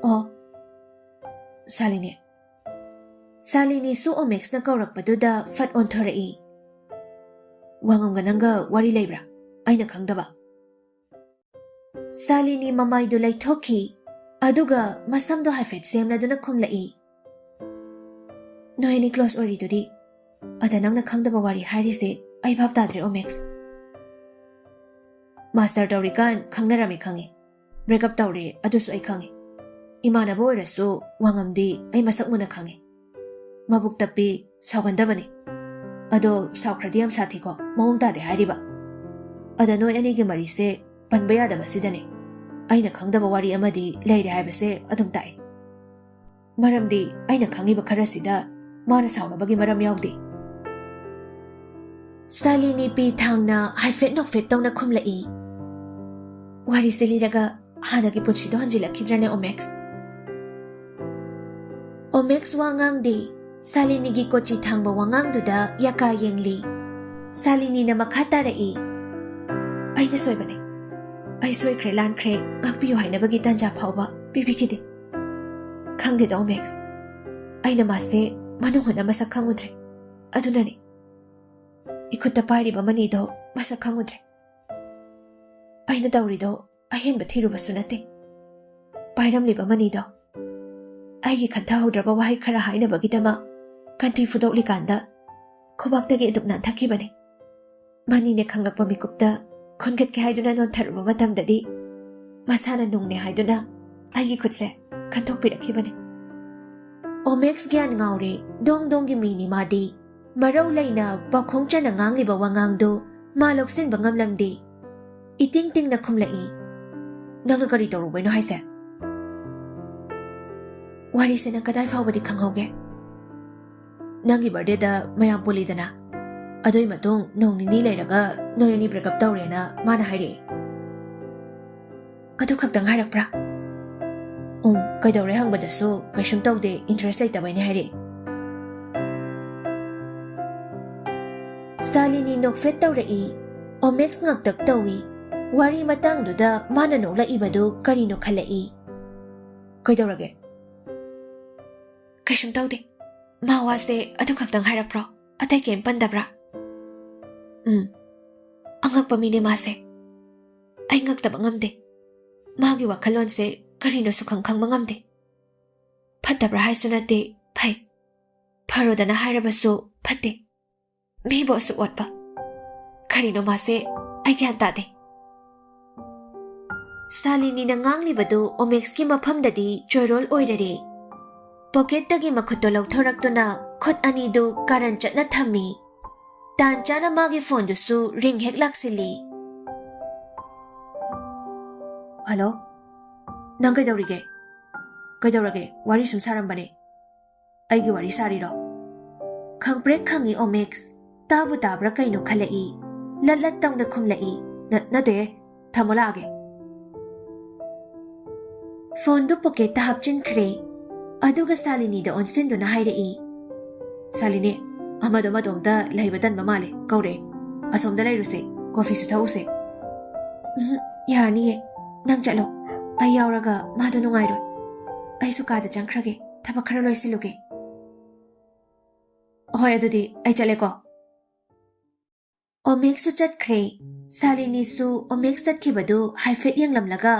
"ꯑꯣ, ꯁꯥꯂꯤꯅꯤ꯫" ꯁꯥꯂꯤꯅꯤꯁꯨ ꯑꯣꯃꯦꯛꯁꯅ ꯀꯧꯔꯛꯄꯗꯨꯗ ꯐꯠ ꯑꯣꯟꯊꯣꯔꯛꯏ꯫ "ꯋꯥꯉꯝꯒ ꯅꯪꯒ ꯋꯥꯔꯤ ꯂꯩꯕ꯭ꯔꯥ, ꯑꯩꯅ ꯈꯪꯗꯕ?" ꯁꯥꯂꯤꯅꯤ ꯃꯃꯥꯏꯗꯨ ꯂꯩꯊꯣꯛꯈꯤ, ꯑꯗꯨꯒ ꯃꯁꯝꯗꯣ ꯍꯥꯏꯐꯦꯠ ꯁꯦꯝꯂꯗꯨꯅ ꯈꯨꯝꯂꯛꯏ꯫ "ꯅꯣꯏ ꯑꯅꯤ ꯀ꯭ꯂꯣꯁ ꯑꯣꯏꯔꯤꯗꯨꯗꯤ, ꯑꯗ ꯅꯪꯅ ꯈꯪꯗꯕ ꯋꯥꯔꯤ ꯍꯥꯏꯔꯤꯁꯦ ꯑꯩ ꯚꯥꯞ ꯇꯥꯗ꯭ꯔꯦ ꯑꯣꯃꯦꯛꯁ꯫" "ꯃꯥꯁꯇꯔ ꯇꯧꯔꯤꯀꯥꯟ ꯈꯪꯅꯔꯝꯃꯤ ꯈꯪꯉꯤ, ꯕ꯭ꯔꯦꯛꯑꯞ ꯇꯧꯔꯦ ꯑꯗꯨꯁꯨ ꯑꯩ ꯈꯪꯉꯤ꯫ ꯏꯃꯥꯟꯅꯕ ꯑꯣꯏꯔꯁꯨ ꯋꯥꯉꯝꯗꯤ ꯑꯩ ꯃꯁꯛ ꯃꯨꯟꯅ ꯈꯪꯉꯤ꯫ ꯃꯕꯨꯛ ꯇꯞꯄꯤ, ꯁꯥꯎꯒꯟꯗꯕꯅꯤ꯫ ꯑꯗꯣ ꯁꯥꯎꯈ꯭ꯔꯗꯤ ꯌꯥꯝ ꯁꯥꯊꯤꯀꯣ, ꯃꯑꯣꯡ ꯇꯥꯗꯦ ꯍꯥꯏꯔꯤꯕ꯫ ꯑꯗ ꯅꯣꯏ ꯑꯅꯤꯒꯤ ꯃꯔꯤꯁꯦ ꯄꯟꯕ ꯌꯥꯗꯕꯁꯤꯗꯅꯦ ꯑꯩꯅ ꯈꯪꯗꯕ ꯋꯥꯔꯤ ꯑꯃꯗꯤ ꯂꯩꯔꯦ ꯍꯥꯏꯕꯁꯦ ꯑꯗꯨꯝ ꯇꯥꯛꯏ꯫ ꯃꯔꯝꯗꯤ ꯑꯩꯅ ꯈꯪꯉꯤꯕ ꯈꯔꯁꯤꯗ ꯃꯥꯅ ꯁꯥꯎꯅꯕꯒꯤ ꯃꯔꯝ ꯌꯥꯎꯗꯦ꯫" ꯁꯥꯂꯤꯅꯤ ꯄꯤ ꯊꯥꯡꯅ ꯍꯥꯏꯐꯦꯠ ꯅꯣꯛꯐꯦꯠ ꯇꯧꯅ ꯈꯨꯝꯂꯛꯏ꯫ "ꯋꯥꯔꯤꯁꯦ ꯂꯤꯔꯒ ꯍꯥꯟꯅꯒꯤ ꯄꯨꯟꯁꯤꯗꯣ ꯍꯟꯖꯤꯜꯂꯛꯈꯤꯗ꯭ꯔꯅꯦ, ꯑꯣꯃꯦꯛꯁ? ꯑꯣꯃꯦꯛꯁ ꯋꯥ ꯉꯥꯡꯗꯦ꯫ ꯁꯥꯂꯤꯅꯤꯒꯤ ꯀꯣꯆꯤ ꯊꯥꯡꯕ ꯋꯥꯉꯥꯡꯗꯨꯗ ꯌꯥꯀꯥ ꯌꯦꯡꯂꯤ꯫ ꯁꯥꯂꯤꯅꯤꯅ ꯃꯈꯥ ꯇꯥꯔꯛꯏ, "ꯑꯩꯅ ꯁꯣꯏꯕꯅꯦ꯫ ꯑꯩ ꯁꯣꯏꯈ꯭ꯔꯦ, ꯂꯥꯟꯈ꯭ꯔꯦ, ꯉꯥꯛꯄꯤꯌꯨ ꯍꯥꯏꯅꯕꯒꯤ ꯇꯥꯟꯖꯥ ꯐꯥꯎꯕ ꯄꯤꯕꯤꯈꯤꯗꯦ꯫ ꯈꯪꯗꯦꯗ, ꯑꯣꯃꯦꯛꯁ, ꯑꯩꯅ ꯃꯥꯁꯦ ꯃꯅꯨꯡ ꯍꯨꯠꯅ ꯃꯁꯛ ꯈꯪꯉꯨꯗ꯭ꯔꯦ꯫ ꯑꯗꯨꯅꯅꯦ, ꯏꯈꯨꯠꯇ ꯄꯥꯏꯔꯤꯕ ꯃꯅꯤꯗꯣ ꯃꯁꯛ ꯈꯪꯉꯨꯗ꯭ꯔꯦ꯫ ꯑꯩꯅ ꯇꯧꯔꯤꯗꯣ ꯑꯍꯦꯟꯕ ꯊꯤꯔꯨꯕꯁꯨ ꯅꯠꯇꯦ꯫ ꯄꯥꯏꯔꯝꯂꯤꯕ ꯃꯅꯤꯗꯣ ꯑꯩꯒꯤ ꯈꯟꯊꯍꯧꯗ꯭ꯔꯕ ꯋꯥꯍꯩ ꯈꯔ ꯍꯥꯏꯅꯕꯒꯤꯗꯃꯛ ꯀꯟꯊꯤ ꯐꯨꯗꯣꯛꯂꯤꯀꯥꯟꯗ ꯈꯨꯕꯥꯛꯇꯒꯤ ꯑꯗꯨꯝ ꯅꯥꯟꯊꯈꯤꯕꯅꯦ꯫ ꯃꯅꯤꯅꯦ ꯈꯪꯂꯛꯄ ꯃꯤꯀꯨꯞꯇ ꯈꯨꯟꯒꯠꯀꯦ ꯍꯥꯏꯗꯨꯅ ꯅꯣꯟꯊꯔꯨꯕ ꯃꯇꯝꯗꯗꯤ ꯃꯁꯥꯅ ꯅꯨꯡꯅꯦ ꯍꯥꯏꯗꯨꯅ ꯑꯩꯒꯤ ꯈꯨꯠꯁꯦ ꯈꯟꯊꯣꯛꯄꯤꯔꯛꯈꯤꯕꯅꯦ꯫" ꯑꯣꯃꯦꯛꯁ ꯒ꯭ꯌꯥꯟ ꯉꯥꯎꯔꯦ꯫ ꯗꯣꯡ ꯗꯣꯡꯒꯤ ꯃꯤꯅꯤ ꯃꯥꯗꯤ꯫ ꯃꯔꯧ ꯂꯩꯅ ꯄꯥꯈꯣꯡ ꯆꯟꯅ ꯉꯥꯡꯂꯤꯕ ꯋꯥꯉꯥꯡꯗꯨ ꯃꯥ ꯂꯧꯁꯤꯟꯕ ꯉꯝꯂꯝꯗꯦ꯫ ꯏꯇꯤꯡ ꯇꯤꯡꯅ ꯈꯨꯝꯂꯛꯏ, "ꯅꯪꯅ ꯀꯔꯤ ꯇꯧꯔꯨꯕꯩꯅꯣ ꯍꯥꯏꯁꯦ? ꯋꯥꯔꯤꯁꯦ ꯅꯪ ꯀꯗꯥꯏ ꯐꯥꯎꯕꯗꯤ ꯈꯪꯍꯧꯒꯦ? ꯅꯪꯒꯤ ꯕꯥꯔꯗꯦꯗ ꯃꯌꯥꯝ ꯄꯨꯜꯂꯤꯗꯅ, ꯑꯗꯨꯏ ꯃꯇꯨꯡ ꯅꯣꯡ ꯅꯤꯅꯤ ꯂꯩꯔꯒ ꯅꯣꯏ ꯑꯅꯤ ꯕ꯭ꯔꯦꯛꯑꯞ ꯇꯧꯔꯦꯅ ꯃꯥꯅ ꯍꯥꯏꯔꯛꯑꯦ꯫ ꯑꯗꯨ ꯈꯛꯇꯪ ꯍꯥꯏꯔꯛꯄ꯭ꯔꯥ?" "ꯎꯝ, ꯀꯩꯗꯧꯔꯦ ꯍꯪꯕꯗꯁꯨ ꯀꯩꯁꯨꯝ ꯇꯧꯗꯦ, ꯏꯟꯇꯔꯦꯁ ꯂꯩꯇꯕꯩꯅꯦ" ꯍꯥꯏꯔꯛꯑꯦ꯫ ꯁꯥꯂꯤꯅꯤ ꯅꯣꯛꯐꯦꯠ ꯇꯧꯔꯛꯏ꯫ ꯑꯣꯃꯦꯛꯁ ꯉꯛꯇꯛ ꯇꯧꯏ꯫ ꯋꯥꯔꯤ ꯃꯇꯥꯡꯗꯨꯗ ꯃꯥꯅ ꯅꯣꯛꯂꯛꯏꯕꯗꯨ ꯀꯔꯤꯅꯣ ꯈꯜꯂꯛꯏ꯫ "ꯀꯩꯗꯧꯔꯒꯦ?" "ꯀꯩꯁꯨꯝ ꯇꯧꯗꯦ꯫ ꯃꯥ ꯋꯥꯁꯦ ꯑꯗꯨ ꯈꯛꯇꯪ ꯍꯥꯏꯔꯛꯄ꯭ꯔꯣ? ꯑꯇꯩ ꯀꯩꯝ ꯄꯟꯗꯕ꯭ꯔꯥ?" "ꯎꯝ꯫ ꯑꯉꯛꯄ ꯃꯤꯅꯦ ꯃꯥꯁꯦ꯫ ꯑꯩ ꯉꯛꯇꯕ ꯉꯝꯗꯦ꯫ ꯃꯥꯒꯤ ꯋꯥꯈꯜꯂꯣꯟꯁꯦ ꯀꯔꯤꯅꯣ ꯁꯨꯈꯪ ꯈꯪꯕ ꯉꯝꯗꯦ꯫ ꯐꯠꯇꯕ꯭ꯔꯥ ꯍꯥꯏꯁꯨ ꯅꯠꯇꯦ, ꯐꯩ꯫ ꯐꯔꯣꯗꯅ ꯍꯥꯏꯔꯕꯁꯨ ꯐꯠꯇꯦ꯫ ꯃꯤꯕꯨ ꯑꯁꯨꯛ ꯑꯣꯠꯄ꯫ ꯀꯔꯤꯅꯣ ꯃꯥꯁꯦ? ꯑꯩ ꯒ꯭ꯌꯥꯟ ꯇꯥꯗꯦ꯫" ꯁꯥꯂꯤꯅꯤꯅ ꯉꯥꯡꯂꯤꯕꯗꯨ ꯑꯣꯃꯦꯛꯁꯀꯤ ꯃꯐꯝꯗꯗꯤ ꯆꯣꯏꯔꯣꯜ ꯑꯣꯏꯔꯔꯦ꯫ ꯄꯣꯀꯦꯠꯇꯒꯤ ꯃꯈꯨꯠꯇꯣ ꯂꯧꯊꯣꯔꯛꯇꯨꯅ ꯈꯨꯠ ꯑꯅꯤꯗꯨ ꯀꯥꯔꯟ ꯆꯠꯅ ꯊꯝꯃꯤ꯫ ꯇꯥꯟ ꯆꯥꯅ ꯃꯥꯒꯤ ꯐꯣꯟꯗꯨꯁꯨ ꯔꯤꯡ ꯍꯦꯛ ꯂꯥꯛꯁꯤꯜꯂꯤ꯫ "ꯍꯜꯂꯣ, ꯅꯪ ꯀꯩꯗꯧꯔꯤꯒꯦ? ꯀꯩꯗꯧꯔꯒꯦ? ꯋꯥꯔꯤ ꯁꯨꯝ ꯁꯥꯔꯝꯕꯅꯦ꯫ ꯑꯩꯒꯤ ꯋꯥꯔꯤ ꯁꯥꯔꯤꯔꯣ?" ꯈꯪꯄ꯭ꯔꯦꯛ ꯈꯪꯉꯤ ꯑꯣꯃꯦꯛꯁ꯫ ꯇꯥꯕꯨ ꯇꯥꯕ꯭ꯔꯥ ꯀꯩꯅꯣ ꯈꯜꯂꯛꯏ꯫ ꯂꯠ ꯂꯠ ꯇꯧꯅ ꯈꯨꯝꯂꯛꯏ, "ꯅ-, ꯅꯠꯇꯦ, ꯊꯝꯃꯣ, ꯂꯥꯛꯑꯒꯦ꯫" ꯐꯣꯟꯗꯨ ꯄꯣꯀꯦꯠꯇ ꯍꯥꯞꯆꯤꯟꯈ꯭ꯔꯦ꯫ ꯑꯗꯨꯒ ꯁꯥꯂꯤꯅꯤꯗ ꯑꯣꯟꯁꯤꯟꯗꯨꯅ ꯍꯥꯏꯔꯛꯏ, "ꯁꯥꯂꯤꯅꯤ, ꯑꯃꯗꯣ ꯃꯇꯣꯝꯇ ꯂꯩꯕ ꯇꯟꯕ ꯃꯥꯜꯂꯦ, ꯀꯧꯔꯦ꯫ ꯑꯁꯣꯝꯗ ꯂꯩꯔꯨꯁꯦ, ꯀꯣꯐꯤꯁꯨ ꯊꯛꯎꯁꯦ꯫" "ꯎꯝ, ꯌꯥꯔꯅꯤꯌꯦ, ꯅꯪ ꯆꯠꯂꯣ꯫ ꯑꯩ ꯌꯥꯎꯔꯒ ꯃꯥꯗꯣ ꯅꯨꯡꯉꯥꯏꯔꯣꯏ꯫ ꯑꯩꯁꯨ ꯀꯥꯗ ꯆꯪꯈ꯭ꯔꯒꯦ, ꯊꯕꯛ ꯈꯔ ꯂꯣꯏꯁꯤꯜꯂꯨꯒꯦ꯫" "ꯍꯣꯏ, ꯑꯗꯨꯗꯤ ꯑꯩ ꯆꯠꯂꯦꯀꯣ꯫" ꯑꯣꯃꯦꯛꯁꯨ ꯆꯠꯈ꯭ꯔꯦ꯫ ꯁꯥꯂꯤꯅꯤꯁꯨ ꯑꯣꯃꯦꯛꯁ ꯆꯠꯈꯤꯕꯗꯨ ꯍꯥꯏꯐꯦꯠ ꯌꯦꯡꯂꯝꯂꯒ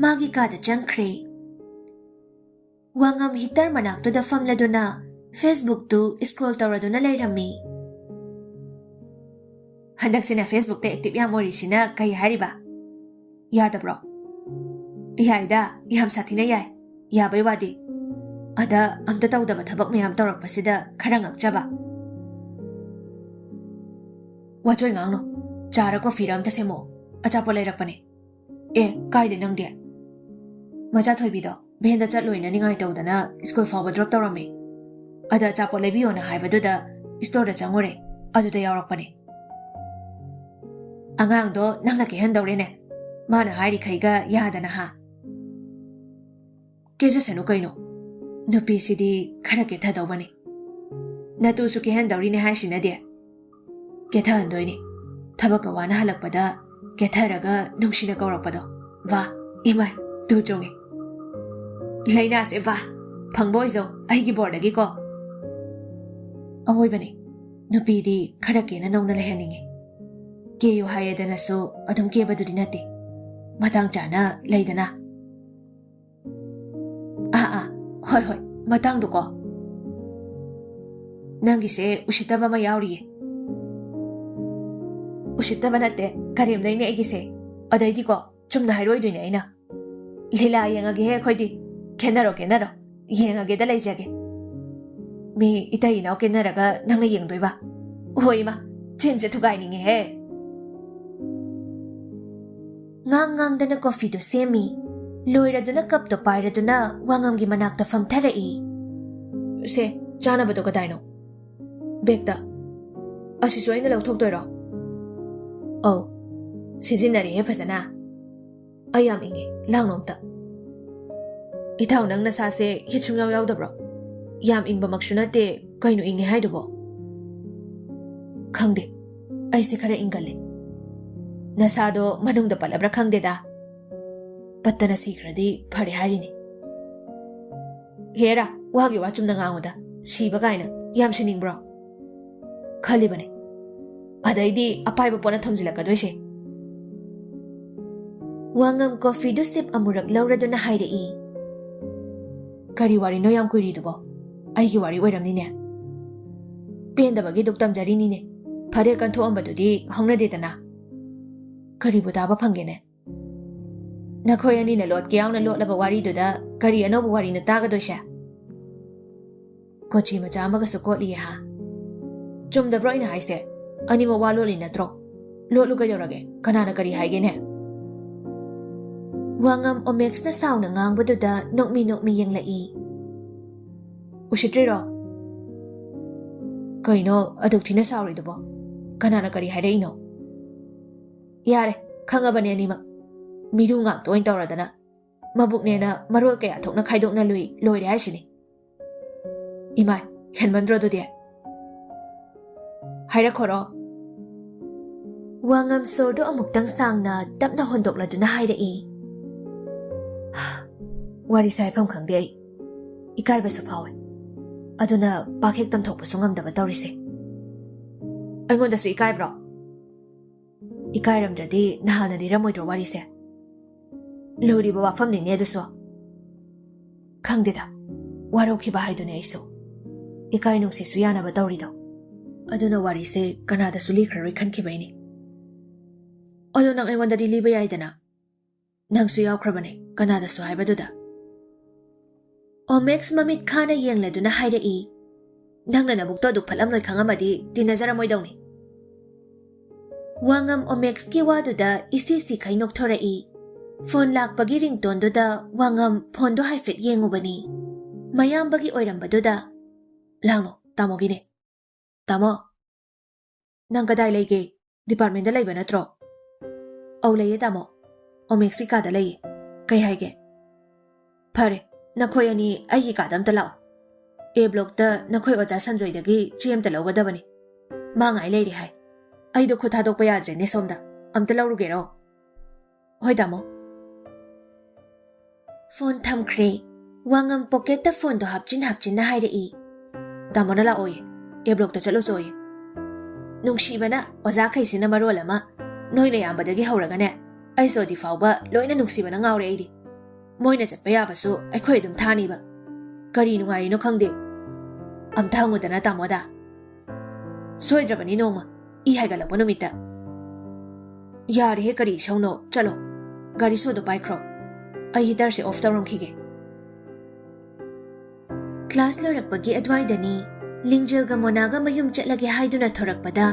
ꯃꯥꯒꯤ ꯀꯥꯗ ꯆꯪꯈ꯭ꯔꯦ꯫ ꯋꯥꯉꯝ ꯍꯤꯇꯔ ꯃꯅꯥꯛꯇꯨꯗ ꯐꯝꯂꯗꯨꯅ Facebook ꯇꯨ scroll ꯇꯧꯔꯗꯨꯅ ꯂꯩꯔꯝꯃꯤ꯫ "ꯍꯟꯗꯛꯁꯤꯅ Facebook ꯇ active ꯌꯥꯝ ꯑꯣꯏꯔꯤꯁꯤꯅ ꯀꯩ ꯍꯥꯏꯔꯤꯕ? ꯌꯥꯗꯕ꯭ꯔꯣ?" "ꯌꯥꯏꯗ, ꯌꯥꯝ ꯁꯥꯊꯤꯅ ꯌꯥꯏ꯫ ꯌꯥꯕꯩ ꯋꯥꯗꯤ꯫ ꯑꯗ ꯑꯝꯇ ꯇꯧꯗꯕ ꯊꯕꯛ ꯃꯌꯥꯝ ꯇꯧꯔꯛꯄꯁꯤꯗ ꯈꯔ ꯉꯛꯆꯕ꯫" "ꯋꯥꯆꯣꯏ ꯉꯥꯡꯅꯨ꯫ ꯆꯥꯔ ꯀꯣꯐꯤꯔ ꯑꯝꯇ ꯁꯦꯝꯃꯛꯑꯣ꯫ ꯑꯆꯥꯄꯣꯠ ꯂꯩꯔꯛꯄꯅꯦ꯫" "ꯑꯦ, ꯀꯥꯏꯗ ꯅꯪꯗꯤ?" "ꯃꯆꯥ ꯊꯣꯏꯕꯤꯗꯣ ꯚꯦꯟꯗ ꯆꯠꯂꯣꯏꯅ ꯅꯤꯡꯉꯥꯏ ꯇꯧꯗꯅ ꯁ꯭ꯀꯨꯜ ꯐꯥꯎꯕ ꯗ꯭ꯔꯣꯞ ꯇꯧꯔꯝꯃꯦ꯫ ꯑꯗ ꯑꯆꯥꯄꯣꯠ ꯂꯩꯕꯤꯌꯣꯅ ꯍꯥꯏꯕꯗꯨꯗ ꯁ꯭ꯇꯣꯔꯗ ꯆꯪꯉꯨꯔꯦ꯫ ꯑꯗꯨꯗ ꯌꯥꯎꯔꯛꯄꯅꯦ꯫" "ꯑꯉꯥꯡꯗꯣ ꯅꯪꯅ ꯀꯦꯍꯟꯗꯧꯔꯦꯅꯦ꯫ ꯃꯥꯅ ꯍꯥꯏꯔꯤꯈꯩꯒ ꯌꯥꯗꯅ ꯍꯥ?" "ꯀꯦꯖꯁꯅꯨ ꯀꯩꯅꯣ꯫ ꯅꯨꯄꯤꯁꯤꯗꯤ ꯈꯔ ꯀꯦꯊꯗꯧꯕꯅꯤ꯫ ꯅꯇꯨꯁꯨ ꯀꯦꯍꯟꯗꯧꯔꯤꯅꯦ ꯍꯥꯏꯁꯤꯅꯗꯤ꯫" "ꯀꯦꯊꯍꯟꯗꯣꯏꯅꯤ꯫ ꯊꯕꯛꯀ ꯋꯥꯅ ꯍꯜꯂꯛꯄꯗ ꯀꯦꯊꯔꯒ ꯅꯨꯡꯁꯤꯅ ꯀꯧꯔꯛꯄꯗꯣ꯫ ꯋꯥ, ꯏꯃꯥꯏ, ꯇꯨ ꯆꯣꯡꯉꯦ꯫ ꯂꯩꯅꯥꯁꯦ ꯕꯥ, ꯐꯪꯕ ꯑꯣꯏꯖꯧ ꯑꯩꯒꯤ ꯕꯣꯔꯗꯒꯤꯀꯣ꯫" ꯑꯋꯣꯏꯕꯅꯤ, ꯅꯨꯄꯤꯗꯤ ꯈꯔ ꯀꯦꯅ ꯅꯧꯅ ꯂꯩꯍꯟꯅꯤꯡꯉꯤ꯫ ꯀꯦꯌꯨ ꯍꯥꯏꯌꯦꯗꯅꯁꯨ ꯑꯗꯨꯝ ꯀꯦꯕꯗꯨꯗꯤ ꯅꯠꯇꯦ꯫ ꯃꯇꯥꯡ ꯆꯥꯅ ꯂꯩꯗꯅ꯫ "ꯑꯥ, ꯑꯥ, ꯍꯣꯏ, ꯍꯣꯏ, ꯃꯇꯥꯡꯗꯨꯀꯣ꯫ ꯅꯪꯒꯤꯁꯦ ꯎꯁꯤꯠꯇꯕ ꯑꯃ ꯌꯥꯎꯔꯤꯌꯦ꯫" "ꯎꯁꯤꯠꯇꯕ ꯅꯠꯇꯦ, ꯀꯔꯦꯝꯅꯩꯅꯦ ꯑꯩꯒꯤꯁꯦ꯫ ꯑꯗꯩꯗꯤꯀꯣ, ꯆꯨꯝꯅ ꯍꯥꯏꯔꯣꯏꯗꯣꯏꯅꯦ ꯑꯩꯅ꯫ ꯂꯤꯂꯥ ꯌꯦꯡꯉꯒꯦꯍꯦ ꯑꯩꯈꯣꯏꯗꯤ꯫ ꯈꯦꯟꯅꯔꯣ, ꯈꯦꯟꯅꯔꯣ꯫ ꯌꯦꯡꯉꯒꯦꯗ ꯂꯩꯖꯒꯦ꯫ ꯃꯤ ꯏꯇꯩ ꯏꯅꯥꯎ ꯀꯦꯟꯅꯔꯒ ꯅꯪꯅ ꯌꯦꯡꯗꯣꯏꯕ? ꯍꯣꯏ ꯏꯃꯥ, ꯆꯤꯟꯁꯦ ꯊꯨꯒꯥꯏꯅꯤꯡꯉꯦꯍꯦ꯫" ꯉꯥꯡ ꯉꯥꯡꯗꯅ ꯀꯣꯐꯤꯗꯨ ꯁꯦꯝꯃꯤ꯫ ꯂꯣꯏꯔꯗꯨꯅ ꯀꯞꯇꯣ ꯄꯥꯏꯔꯗꯨꯅ ꯋꯥꯉꯝꯒꯤ ꯃꯅꯥꯛꯇ ꯐꯝꯊꯔꯛꯏ꯫ "ꯁꯦ, ꯆꯥꯅꯕꯗꯣ ꯀꯗꯥꯏꯅꯣ?" "ꯕꯦꯛꯇ꯫" "ꯑꯁꯤꯁꯨ ꯑꯩꯅ ꯂꯧꯊꯣꯛꯇꯣꯏꯔꯣ?" "ꯑꯧ, ꯁꯤꯖꯤꯟꯅꯔꯦꯍꯦ ꯐꯖꯅ꯫ ꯑꯩ ꯌꯥꯝ ꯏꯪꯉꯦ, ꯂꯥꯡꯅꯣ ꯑꯝꯇ꯫" "ꯏꯇꯥꯎ, ꯅꯪ ꯅꯁꯥꯁꯦ ꯍꯤꯠ ꯁꯨꯡꯌꯥꯎ ꯌꯥꯎꯗꯕ꯭ꯔꯣ? ꯌꯥꯝ ꯏꯪꯕꯃꯛꯁꯨ ꯅꯠꯇꯦ, ꯀꯩꯅꯣ ꯏꯪꯉꯦ ꯍꯥꯏꯗꯨꯕꯣ?" "ꯈꯪꯗꯦ, ꯑꯩꯁꯦ ꯈꯔ ꯏꯪꯒꯜꯂꯦ꯫ ꯅꯁꯥꯗꯣ ꯃꯅꯨꯡꯗ ꯄꯠꯂꯕ꯭ꯔꯥ ꯈꯪꯗꯦꯗ꯫ ꯄꯠꯇꯅ ꯁꯤꯈ꯭ꯔꯗꯤ ꯐꯔꯦ ꯍꯥꯏꯔꯤꯅꯤ꯫" "ꯍꯦꯔꯥ, ꯋꯥꯒꯤ ꯋꯥ ꯆꯨꯝꯅ ꯉꯥꯡꯉꯨꯗ꯫ ꯁꯤꯕ ꯀꯥꯏꯅ ꯌꯥꯝ ꯁꯤꯅꯤꯡꯕ꯭ꯔꯣ?" ꯈꯜꯂꯤꯕꯅꯦ꯫ ꯑꯗꯩꯗꯤ ꯑꯄꯥꯏꯕ ꯄꯣꯠꯅ ꯊꯣꯝꯖꯤꯜꯂꯛꯀꯗꯣꯏꯁꯦ꯫ ꯋꯥꯉꯝ ꯀꯣꯐꯤꯗꯨ ꯁꯤꯞ ꯑꯃꯨꯔꯛ ꯂꯧꯔꯗꯨꯅ ꯍꯥꯏꯔꯛꯏ꯫ "ꯀꯔꯤ ꯋꯥꯔꯤꯅꯣ ꯌꯥꯝ ꯀꯨꯏꯔꯤꯗꯨꯕꯣ? ꯑꯩꯒꯤ ꯋꯥꯔꯤ ꯑꯣꯏꯔꯝꯅꯤꯅꯦ꯫ ꯄꯦꯟꯗꯕꯒꯤ ꯗꯨꯛ ꯇꯝꯖꯔꯤꯅꯤꯅꯦ꯫ ꯐꯔꯦ, ꯀꯟꯊꯣꯛꯑꯝꯕꯗꯨꯗꯤ ꯍꯧꯅꯗꯦꯗꯅ꯫ ꯀꯔꯤꯕꯨ ꯇꯥꯕ ꯐꯪꯒꯦꯅꯦ? ꯅꯈꯣꯏ ꯑꯅꯤꯅ ꯂꯣꯠꯀꯦ ꯌꯥꯎꯅ ꯂꯣꯠꯂꯕ ꯋꯥꯔꯤꯗꯨꯗ ꯀꯔꯤ ꯑꯅꯧꯕ ꯋꯥꯔꯤꯅꯣ ꯇꯥꯒꯗꯣꯏꯁꯦ?" ꯀꯣꯆꯤ ꯃꯆꯥ ꯑꯃꯒꯁꯨ ꯀꯣꯠꯂꯤꯌꯦ ꯍꯥ? "ꯆꯨꯝꯗꯕ꯭ꯔꯣ ꯑꯩꯅ ꯍꯥꯏꯁꯦ? ꯑꯅꯤꯃꯛ ꯋꯥ ꯂꯣꯠꯂꯤ ꯅꯠꯇ꯭ꯔꯣ? ꯂꯣꯠꯂꯨ ꯀꯩꯗꯧꯔꯒꯦ? ꯀꯅꯥꯅ ꯀꯔꯤ ꯍꯥꯏꯒꯦꯅꯦ?" ꯋꯥꯉꯝ ꯑꯣꯃꯦꯛꯁꯅ ꯁꯥꯎꯅ ꯉꯥꯡꯕꯗꯨꯗ ꯅꯣꯛꯃꯤ ꯅꯣꯛꯃꯤ ꯌꯦꯡꯂꯛꯏ꯫ "ꯎꯁꯤꯠꯇ꯭ꯔꯤꯔꯣ? ꯀꯩꯅꯣ ꯑꯗꯨꯛ ꯊꯤꯅ ꯁꯥꯎꯔꯤꯗꯨꯕꯣ? ꯀꯅꯥꯅ ꯀꯔꯤ ꯍꯥꯏꯔꯛꯏꯅꯣ?" "ꯌꯥꯔꯦ, ꯈꯪꯉꯕꯅꯦ ꯑꯅꯤꯃꯛ꯫ ꯃꯤꯔꯨ ꯉꯥꯛꯇ ꯑꯣꯏꯅ ꯇꯧꯔꯗꯅ꯫ ꯃꯕꯨꯛꯅꯦꯅ ꯃꯔꯣꯜ ꯀꯌꯥ ꯊꯣꯛꯅ ꯈꯥꯏꯗꯣꯛꯅ ꯂꯨꯏ ꯂꯣꯏꯔꯦ ꯍꯥꯏꯁꯤꯅꯤ꯫ ꯏꯃꯥꯏ, ꯍꯦꯟꯃꯟꯗ꯭ꯔꯣ ꯑꯗꯨꯗꯤ?" "ꯍꯥꯏꯔꯛꯈꯣꯔꯣ?" ꯋꯥꯉꯝ ꯁꯣꯔꯗꯨ ꯑꯃꯨꯛꯇꯪ ꯁꯥꯡꯅ ꯇꯞꯅ ꯍꯣꯟꯗꯣꯛꯂꯗꯨꯅ ꯍꯥꯏꯔꯛꯏ꯫ "ꯋꯥꯔꯤꯁꯦ ꯍꯥꯏꯐꯝ ꯈꯪꯗꯦ ꯑꯩ꯫ ꯏꯀꯥꯏꯕꯁꯨ ꯐꯥꯎꯋꯦ꯫ ꯑꯗꯨꯅ ꯄꯥꯛ ꯍꯦꯛ ꯇꯝꯊꯣꯛꯄꯁꯨ ꯉꯝꯗꯕ ꯇꯧꯔꯤꯁꯦ꯫ ꯑꯩꯉꯣꯟꯗꯁꯨ ꯏꯀꯥꯏꯕ꯭ꯔꯣ? ꯏꯀꯥꯏꯔꯝꯗ꯭ꯔꯗꯤ ꯅꯍꯥꯟꯅ ꯂꯤꯔꯝꯃꯣꯏꯗ꯭ꯔꯣ ꯋꯥꯔꯤꯁꯦ? ꯂꯨꯔꯤꯕ ꯋꯥꯐꯝꯅꯤꯅꯦ ꯑꯗꯨꯁꯨ꯫ ꯈꯪꯗꯦꯗ, ꯋꯥꯔꯧꯈꯤꯕ ꯍꯥꯏꯗꯨꯅꯦ ꯑꯩꯁꯨ꯫ ꯏꯀꯥꯏ ꯅꯨꯡꯁꯤꯁꯨ ꯌꯥꯅꯕ ꯇꯧꯔꯤꯗꯣ꯫ ꯑꯗꯨꯅ ꯋꯥꯔꯤꯁꯦ ꯀꯅꯥꯗꯁꯨ ꯂꯤꯈ꯭ꯔꯔꯣꯏ ꯈꯟꯈꯤꯕꯩꯅꯤ꯫ ꯑꯗꯣ ꯅꯪ ꯑꯩꯉꯣꯟꯗꯗꯤ ꯂꯤꯕ ꯌꯥꯏꯗꯅ꯫ ꯅꯪꯁꯨ ꯌꯥꯎꯈ꯭ꯔꯕꯅꯦ ꯀꯅꯥꯗꯁꯨ ꯍꯥꯏꯕꯗꯨꯗ꯫" ꯑꯣꯃꯦꯛꯁ ꯃꯃꯤꯠ ꯈꯥꯅ ꯌꯦꯡꯂꯗꯨꯅ ꯍꯥꯏꯔꯛꯏ꯫ "ꯅꯪꯅ ꯅꯕꯨꯛꯇꯣ ꯑꯗꯨꯛ ꯐꯠꯂꯝꯂꯣꯏ ꯈꯪꯉꯝꯃꯗꯤ ꯇꯤꯟꯅꯖꯔꯝꯃꯣꯏꯗꯧꯅꯤ꯫" ꯋꯥꯉꯝ ꯑꯣꯃꯦꯛꯁꯀꯤ ꯋꯥꯗꯨꯗ ꯏꯁꯤ ꯁꯤꯈꯩ ꯅꯣꯛꯊꯣꯔꯛꯏ꯫ ꯐꯣꯟ ꯂꯥꯛꯄꯒꯤ ꯔꯤꯡꯇꯣꯟꯗꯨꯗ ꯋꯥꯉꯝ ꯐꯣꯟꯗꯣ ꯍꯥꯏꯐꯦꯠ ꯌꯦꯡꯉꯨꯕꯅꯤ꯫ ꯃꯌꯥꯝꯕꯒꯤ ꯑꯣꯏꯔꯝꯕꯗꯨꯗ, "ꯂꯥꯡꯅꯣ, ꯇꯥꯃꯣꯒꯤꯅꯦ꯫ ꯇꯥꯃꯣ, ꯅꯪ ꯀꯗꯥꯏ ꯂꯩꯒꯦ? ꯗꯤꯄꯥꯔꯠꯃꯦꯟꯗ ꯂꯩꯕ ꯅꯠꯇ꯭ꯔꯣ?" "ꯑꯧ, ꯂꯩꯌꯦ ꯇꯥꯃꯣ꯫ ꯑꯣꯃꯦꯛꯁꯀꯤ ꯀꯥꯗ ꯂꯩꯌꯦ꯫ ꯀꯩ ꯍꯥꯏꯒꯦ?" "ꯐꯔꯦ, "ꯅꯈꯣꯏ ꯑꯅꯤ ꯑꯩꯒꯤ ꯀꯥꯗ ꯑꯝꯇ ꯂꯥꯛꯑꯣ꯫ ꯑꯦ ꯕ꯭ꯂꯣꯛꯇ ꯅꯈꯣꯏ ꯑꯣꯖꯥ ꯁꯟꯖꯣꯏꯗꯒꯤ ꯆꯦ ꯑꯝꯇ ꯂꯧꯒꯗꯕꯅꯤ꯫ ꯃꯥ ꯉꯥꯏ ꯂꯩꯔꯦ ꯍꯥꯏ꯫ ꯑꯩꯗꯣ ꯈꯨꯠ ꯊꯥꯗꯣꯛꯄ ꯌꯥꯗ꯭ꯔꯦꯅꯦ ꯁꯣꯝꯗ꯫ ꯑꯝꯇ ꯂꯧꯔꯨꯒꯦꯔꯣ?" "ꯍꯣꯏ, ꯇꯥꯃꯣ꯫" ꯐꯣꯟ ꯊꯝꯈ꯭ꯔꯦ꯫ ꯋꯥꯉꯝ ꯄꯣꯀꯦꯠꯇ ꯐꯣꯟꯗꯣ ꯍꯥꯞꯆꯤꯟ ꯍꯥꯞꯆꯤꯟꯅ ꯍꯥꯏꯔꯛꯏ, "ꯇꯥꯃꯣꯅ ꯂꯥꯛꯑꯣꯌꯦ, ꯑꯦ ꯕ꯭ꯂꯣꯛꯇ ꯆꯠꯂꯨꯆꯣꯌꯦ꯫ ꯅꯨꯡꯁꯤꯕꯅ ꯑꯣꯖꯥꯈꯩꯁꯤꯅ ꯃꯔꯣꯜ ꯑꯃ, ꯅꯣꯏꯅ ꯌꯥꯝꯕꯗꯒꯤ ꯍꯧꯔꯒꯅꯦ, ꯑꯩꯁ ꯑꯣ ꯗꯤ ꯐꯥꯎꯕ ꯂꯣꯏꯅ ꯅꯨꯡꯁꯤꯕꯅ ꯉꯥꯎꯔꯦ ꯑꯩꯗꯤ꯫ ꯃꯣꯏꯅ ꯆꯠꯄ ꯌꯥꯕꯁꯨ ꯑꯩꯈꯣꯏ ꯑꯗꯨꯝ ꯊꯥꯅꯤꯕ꯫ ꯀꯔꯤ ꯅꯨꯡꯉꯥꯏꯔꯤꯅꯣ ꯈꯪꯗꯦ꯫ ꯑꯝꯇ ꯍꯪꯉꯨꯗꯅ ꯇꯥꯃꯣꯗ꯫ ꯁꯣꯏꯗ꯭ꯔꯕꯅꯤ ꯅꯣꯡꯃ, ꯏ ꯍꯥꯏꯒꯠꯂꯛꯄ ꯅꯨꯃꯤꯠꯇ꯫" "ꯌꯥꯔꯦꯍꯦ, ꯀꯔꯤ ꯏꯁꯧꯅꯣ? ꯆꯠꯂꯣ, ꯒꯥꯔꯤ ꯁꯣꯗꯣ ꯄꯥꯏꯈ꯭ꯔꯣ꯫ ꯑꯩ ꯍꯤꯇꯔꯁꯦ ꯑꯣꯐ ꯇꯧꯔꯝꯈꯤꯒꯦ꯫" ꯀ꯭ꯂꯥꯁ ꯂꯣꯏꯔꯛꯄꯒꯤ ꯑꯗꯨꯋꯥꯏꯗꯅꯤ ꯂꯤꯡꯖꯦꯜꯒ ꯃꯣꯅꯥꯒ ꯃꯌꯨꯝ ꯆꯠꯂꯒꯦ ꯍꯥꯏꯗꯨꯅ ꯊꯣꯔꯛꯄꯗ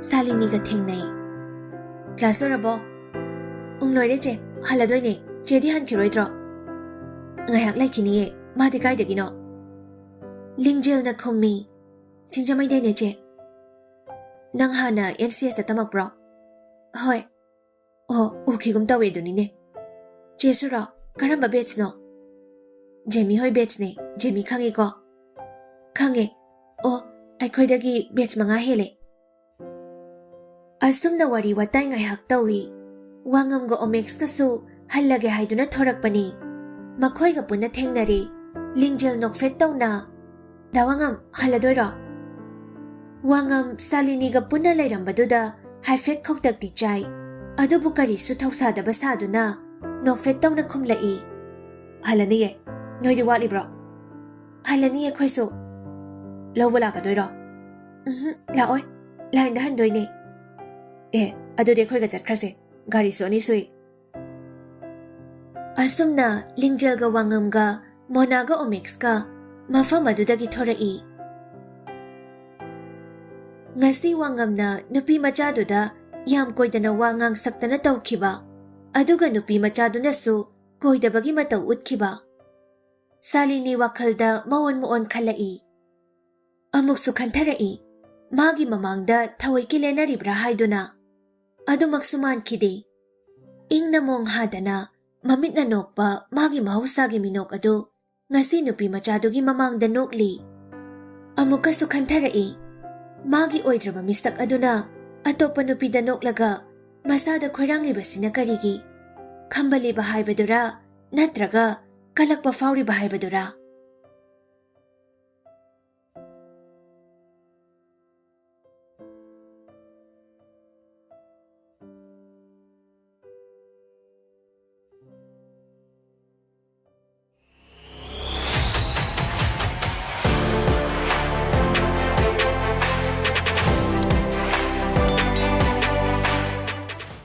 ꯁꯥꯂꯤꯅꯤꯒ ꯊꯦꯡꯅꯩ꯫ "ꯀ꯭ꯂꯥꯁ ꯂꯣꯏꯔꯕꯣ?" "ꯎꯪ, ꯂꯣꯏꯔꯦ ꯆꯦ, ꯍꯜꯂꯗꯣꯏꯅꯦ꯫ ꯆꯦꯗꯤ ꯍꯟꯈꯤꯔꯣꯏꯗ꯭ꯔꯣ?" "ꯉꯥꯏꯍꯥꯛ ꯂꯩꯈꯤꯅꯤꯌꯦ꯫ ꯃꯥꯗꯤ ꯀꯥꯏꯗꯒꯤꯅꯣ?" ꯂꯤꯡꯖꯦꯜꯅ ꯈꯨꯝꯃꯤ꯫ "ꯁꯤꯡꯖꯃꯩꯗꯩꯅꯦ ꯆꯦ꯫" "ꯅꯪ ꯍꯥꯟꯅ ꯑꯦꯝ ꯁꯤ ꯑꯦꯁꯇ ꯇꯝꯃꯛꯄ꯭ꯔꯣ?" "ꯍꯣꯏ꯫" "ꯑꯣ, ꯎꯈꯤꯒꯨꯝ ꯇꯧꯋꯦ ꯑꯗꯨꯅꯤꯅꯦ꯫ ꯆꯦꯁꯨꯔꯣ? ꯀꯔꯝꯕ ꯕꯦꯠꯁꯅꯣ?" "ꯖꯦꯃꯤ ꯍꯣꯏ ꯕꯦꯠꯁꯅꯦ꯫ ꯖꯦꯃꯤ ꯈꯪꯉꯤꯀꯣ?" "ꯈꯪꯉꯦ꯫ ꯑꯣ, ꯑꯩꯈꯣꯏꯗꯒꯤ ꯕꯦꯠꯁ ꯃꯉꯥ ꯍꯦꯜꯂꯦ꯫" ꯑꯁꯨꯝꯅ ꯋꯥꯔꯤ ꯋꯥꯇꯥꯏ ꯉꯥꯏꯍꯥꯛ ꯇꯧꯏ꯫ ꯋꯥꯉꯝꯒ ꯑꯣꯃꯦꯛꯁꯀꯁꯨ ꯍꯜꯂꯒꯦ ꯍꯥꯏꯗꯨꯅ ꯊꯣꯔꯛꯄꯅꯤ꯫ ꯃꯈꯣꯏꯒ ꯄꯨꯟꯅ ꯊꯦꯡꯅꯔꯦ꯫ ꯂꯤꯡꯖꯦꯜ ꯅꯣꯛꯐꯦꯠ ꯇꯧꯅ, "ꯗꯥ ꯋꯥꯉꯝ, ꯍꯜꯂꯗꯣꯏꯔꯣ?" ꯋꯥꯉꯝ ꯁꯥꯂꯤꯅꯤꯒ ꯄꯨꯟꯅ ꯂꯩꯔꯝꯕꯗꯨꯗ ꯍꯥꯏꯐꯦꯠ ꯈꯧꯇꯛꯇꯤ ꯆꯥꯏ꯫ ꯑꯗꯨꯕꯨ ꯀꯔꯤꯁꯨ ꯊꯧꯁꯥꯗꯕ ꯁꯥꯗꯨꯅ ꯅꯣꯛꯐꯦꯠ ꯇꯧꯅ ꯈꯨꯝꯂꯛꯏ, "ꯍꯜꯂꯅꯤꯌꯦ꯫ ꯅꯣꯏꯗꯤ ꯋꯥꯠꯂꯤꯕ꯭ꯔꯣ?" "ꯍꯜꯂꯅꯤ ꯑꯩꯈꯣꯏꯁꯨ꯫" "ꯂꯧꯕ ꯂꯥꯛꯀꯗꯣꯏꯔꯣ?" "ꯎꯝꯍꯨꯝ, ꯂꯥꯛꯑꯣꯏ꯫ ꯂꯥꯏꯟꯗ ꯍꯟꯗꯣꯏꯅꯦ꯫" "ꯑꯦ, ꯑꯗꯨꯗꯤ ꯑꯩꯈꯣꯏꯒ ꯆꯠꯈ꯭ꯔꯁꯦ꯫ ꯒꯥꯔꯤꯁꯨ ꯑꯅꯤ ꯁꯨꯏ꯫" ꯑꯁꯨꯝꯅ ꯂꯤꯡꯖꯦꯜꯒ ꯋꯥꯉꯝꯒ ꯃꯣꯅꯥꯒ ꯑꯣꯃꯦꯛꯁꯀ ꯃꯐꯝ ꯑꯗꯨꯗꯒꯤ ꯊꯣꯔꯛꯏ꯫ ꯉꯁꯤ ꯋꯥꯉꯝꯅ ꯅꯨꯄꯤ ꯃꯆꯥꯗꯨꯗ ꯌꯥꯝ ꯀꯣꯏꯗꯅ ꯋꯥ ꯉꯥꯡꯁꯛꯇꯅ ꯇꯧꯈꯤꯕ, ꯑꯗꯨꯒ ꯅꯨꯄꯤ ꯃꯆꯥꯗꯨꯅꯁꯨ ꯀꯣꯏꯗꯕꯒꯤ ꯃꯇꯧ ꯎꯠꯈꯤꯕ꯫ ꯁꯥꯂꯤꯅꯤ ꯋꯥꯈꯜꯗ ꯃꯑꯣꯟ ꯃꯑꯣꯟ ꯈꯜꯂꯛꯏ꯫ ꯑꯃꯨꯛꯁꯨ ꯈꯟꯊꯔꯛꯏ꯫ ꯃꯥꯒꯤ ꯃꯃꯥꯡꯗ ꯊꯑꯣꯏꯀꯤ ꯂꯦꯟꯅꯔꯤꯕ꯭ꯔꯥ ꯍꯥꯏꯗꯨꯅ꯫ ꯑꯗꯨꯃꯛꯁꯨ ꯃꯥꯟꯈꯤꯗꯦ꯫ ꯏꯪꯅ ꯃꯣꯡ ꯍꯥꯗꯅ ꯃꯃꯤꯠꯅ ꯅꯣꯛꯄ ꯃꯥꯒꯤ ꯃꯍꯧꯁꯥꯒꯤ ꯃꯤꯅꯣꯛ ꯑꯗꯨ ꯉꯁꯤ ꯅꯨꯄꯤ ꯃꯆꯥꯗꯨꯒꯤ ꯃꯃꯥꯡꯗ ꯅꯣꯛꯂꯤ꯫ ꯑꯃꯨꯛꯀꯁꯨ ꯈꯟꯊꯔꯛꯏ꯫ ꯃꯥꯒꯤ ꯑꯣꯏꯗ꯭ꯔꯕ ꯃꯤꯁꯛ ꯑꯗꯨꯅ ꯑꯇꯣꯞꯄ ꯅꯨꯄꯤꯗ ꯅꯣꯛꯂꯒ ꯃꯁꯥꯗ ꯈꯣꯏꯔꯥꯡꯂꯤꯕꯁꯤꯅ ꯀꯔꯤꯒꯤ? ꯈꯝꯕꯜꯂꯤꯕ ꯍꯥꯏꯕꯗꯨꯔꯥ, ꯅꯠꯇ꯭ꯔꯒ ꯀꯂꯛꯄ ꯐꯥꯎꯔꯤꯕ ꯍꯥꯏꯕꯗꯨꯔꯥ?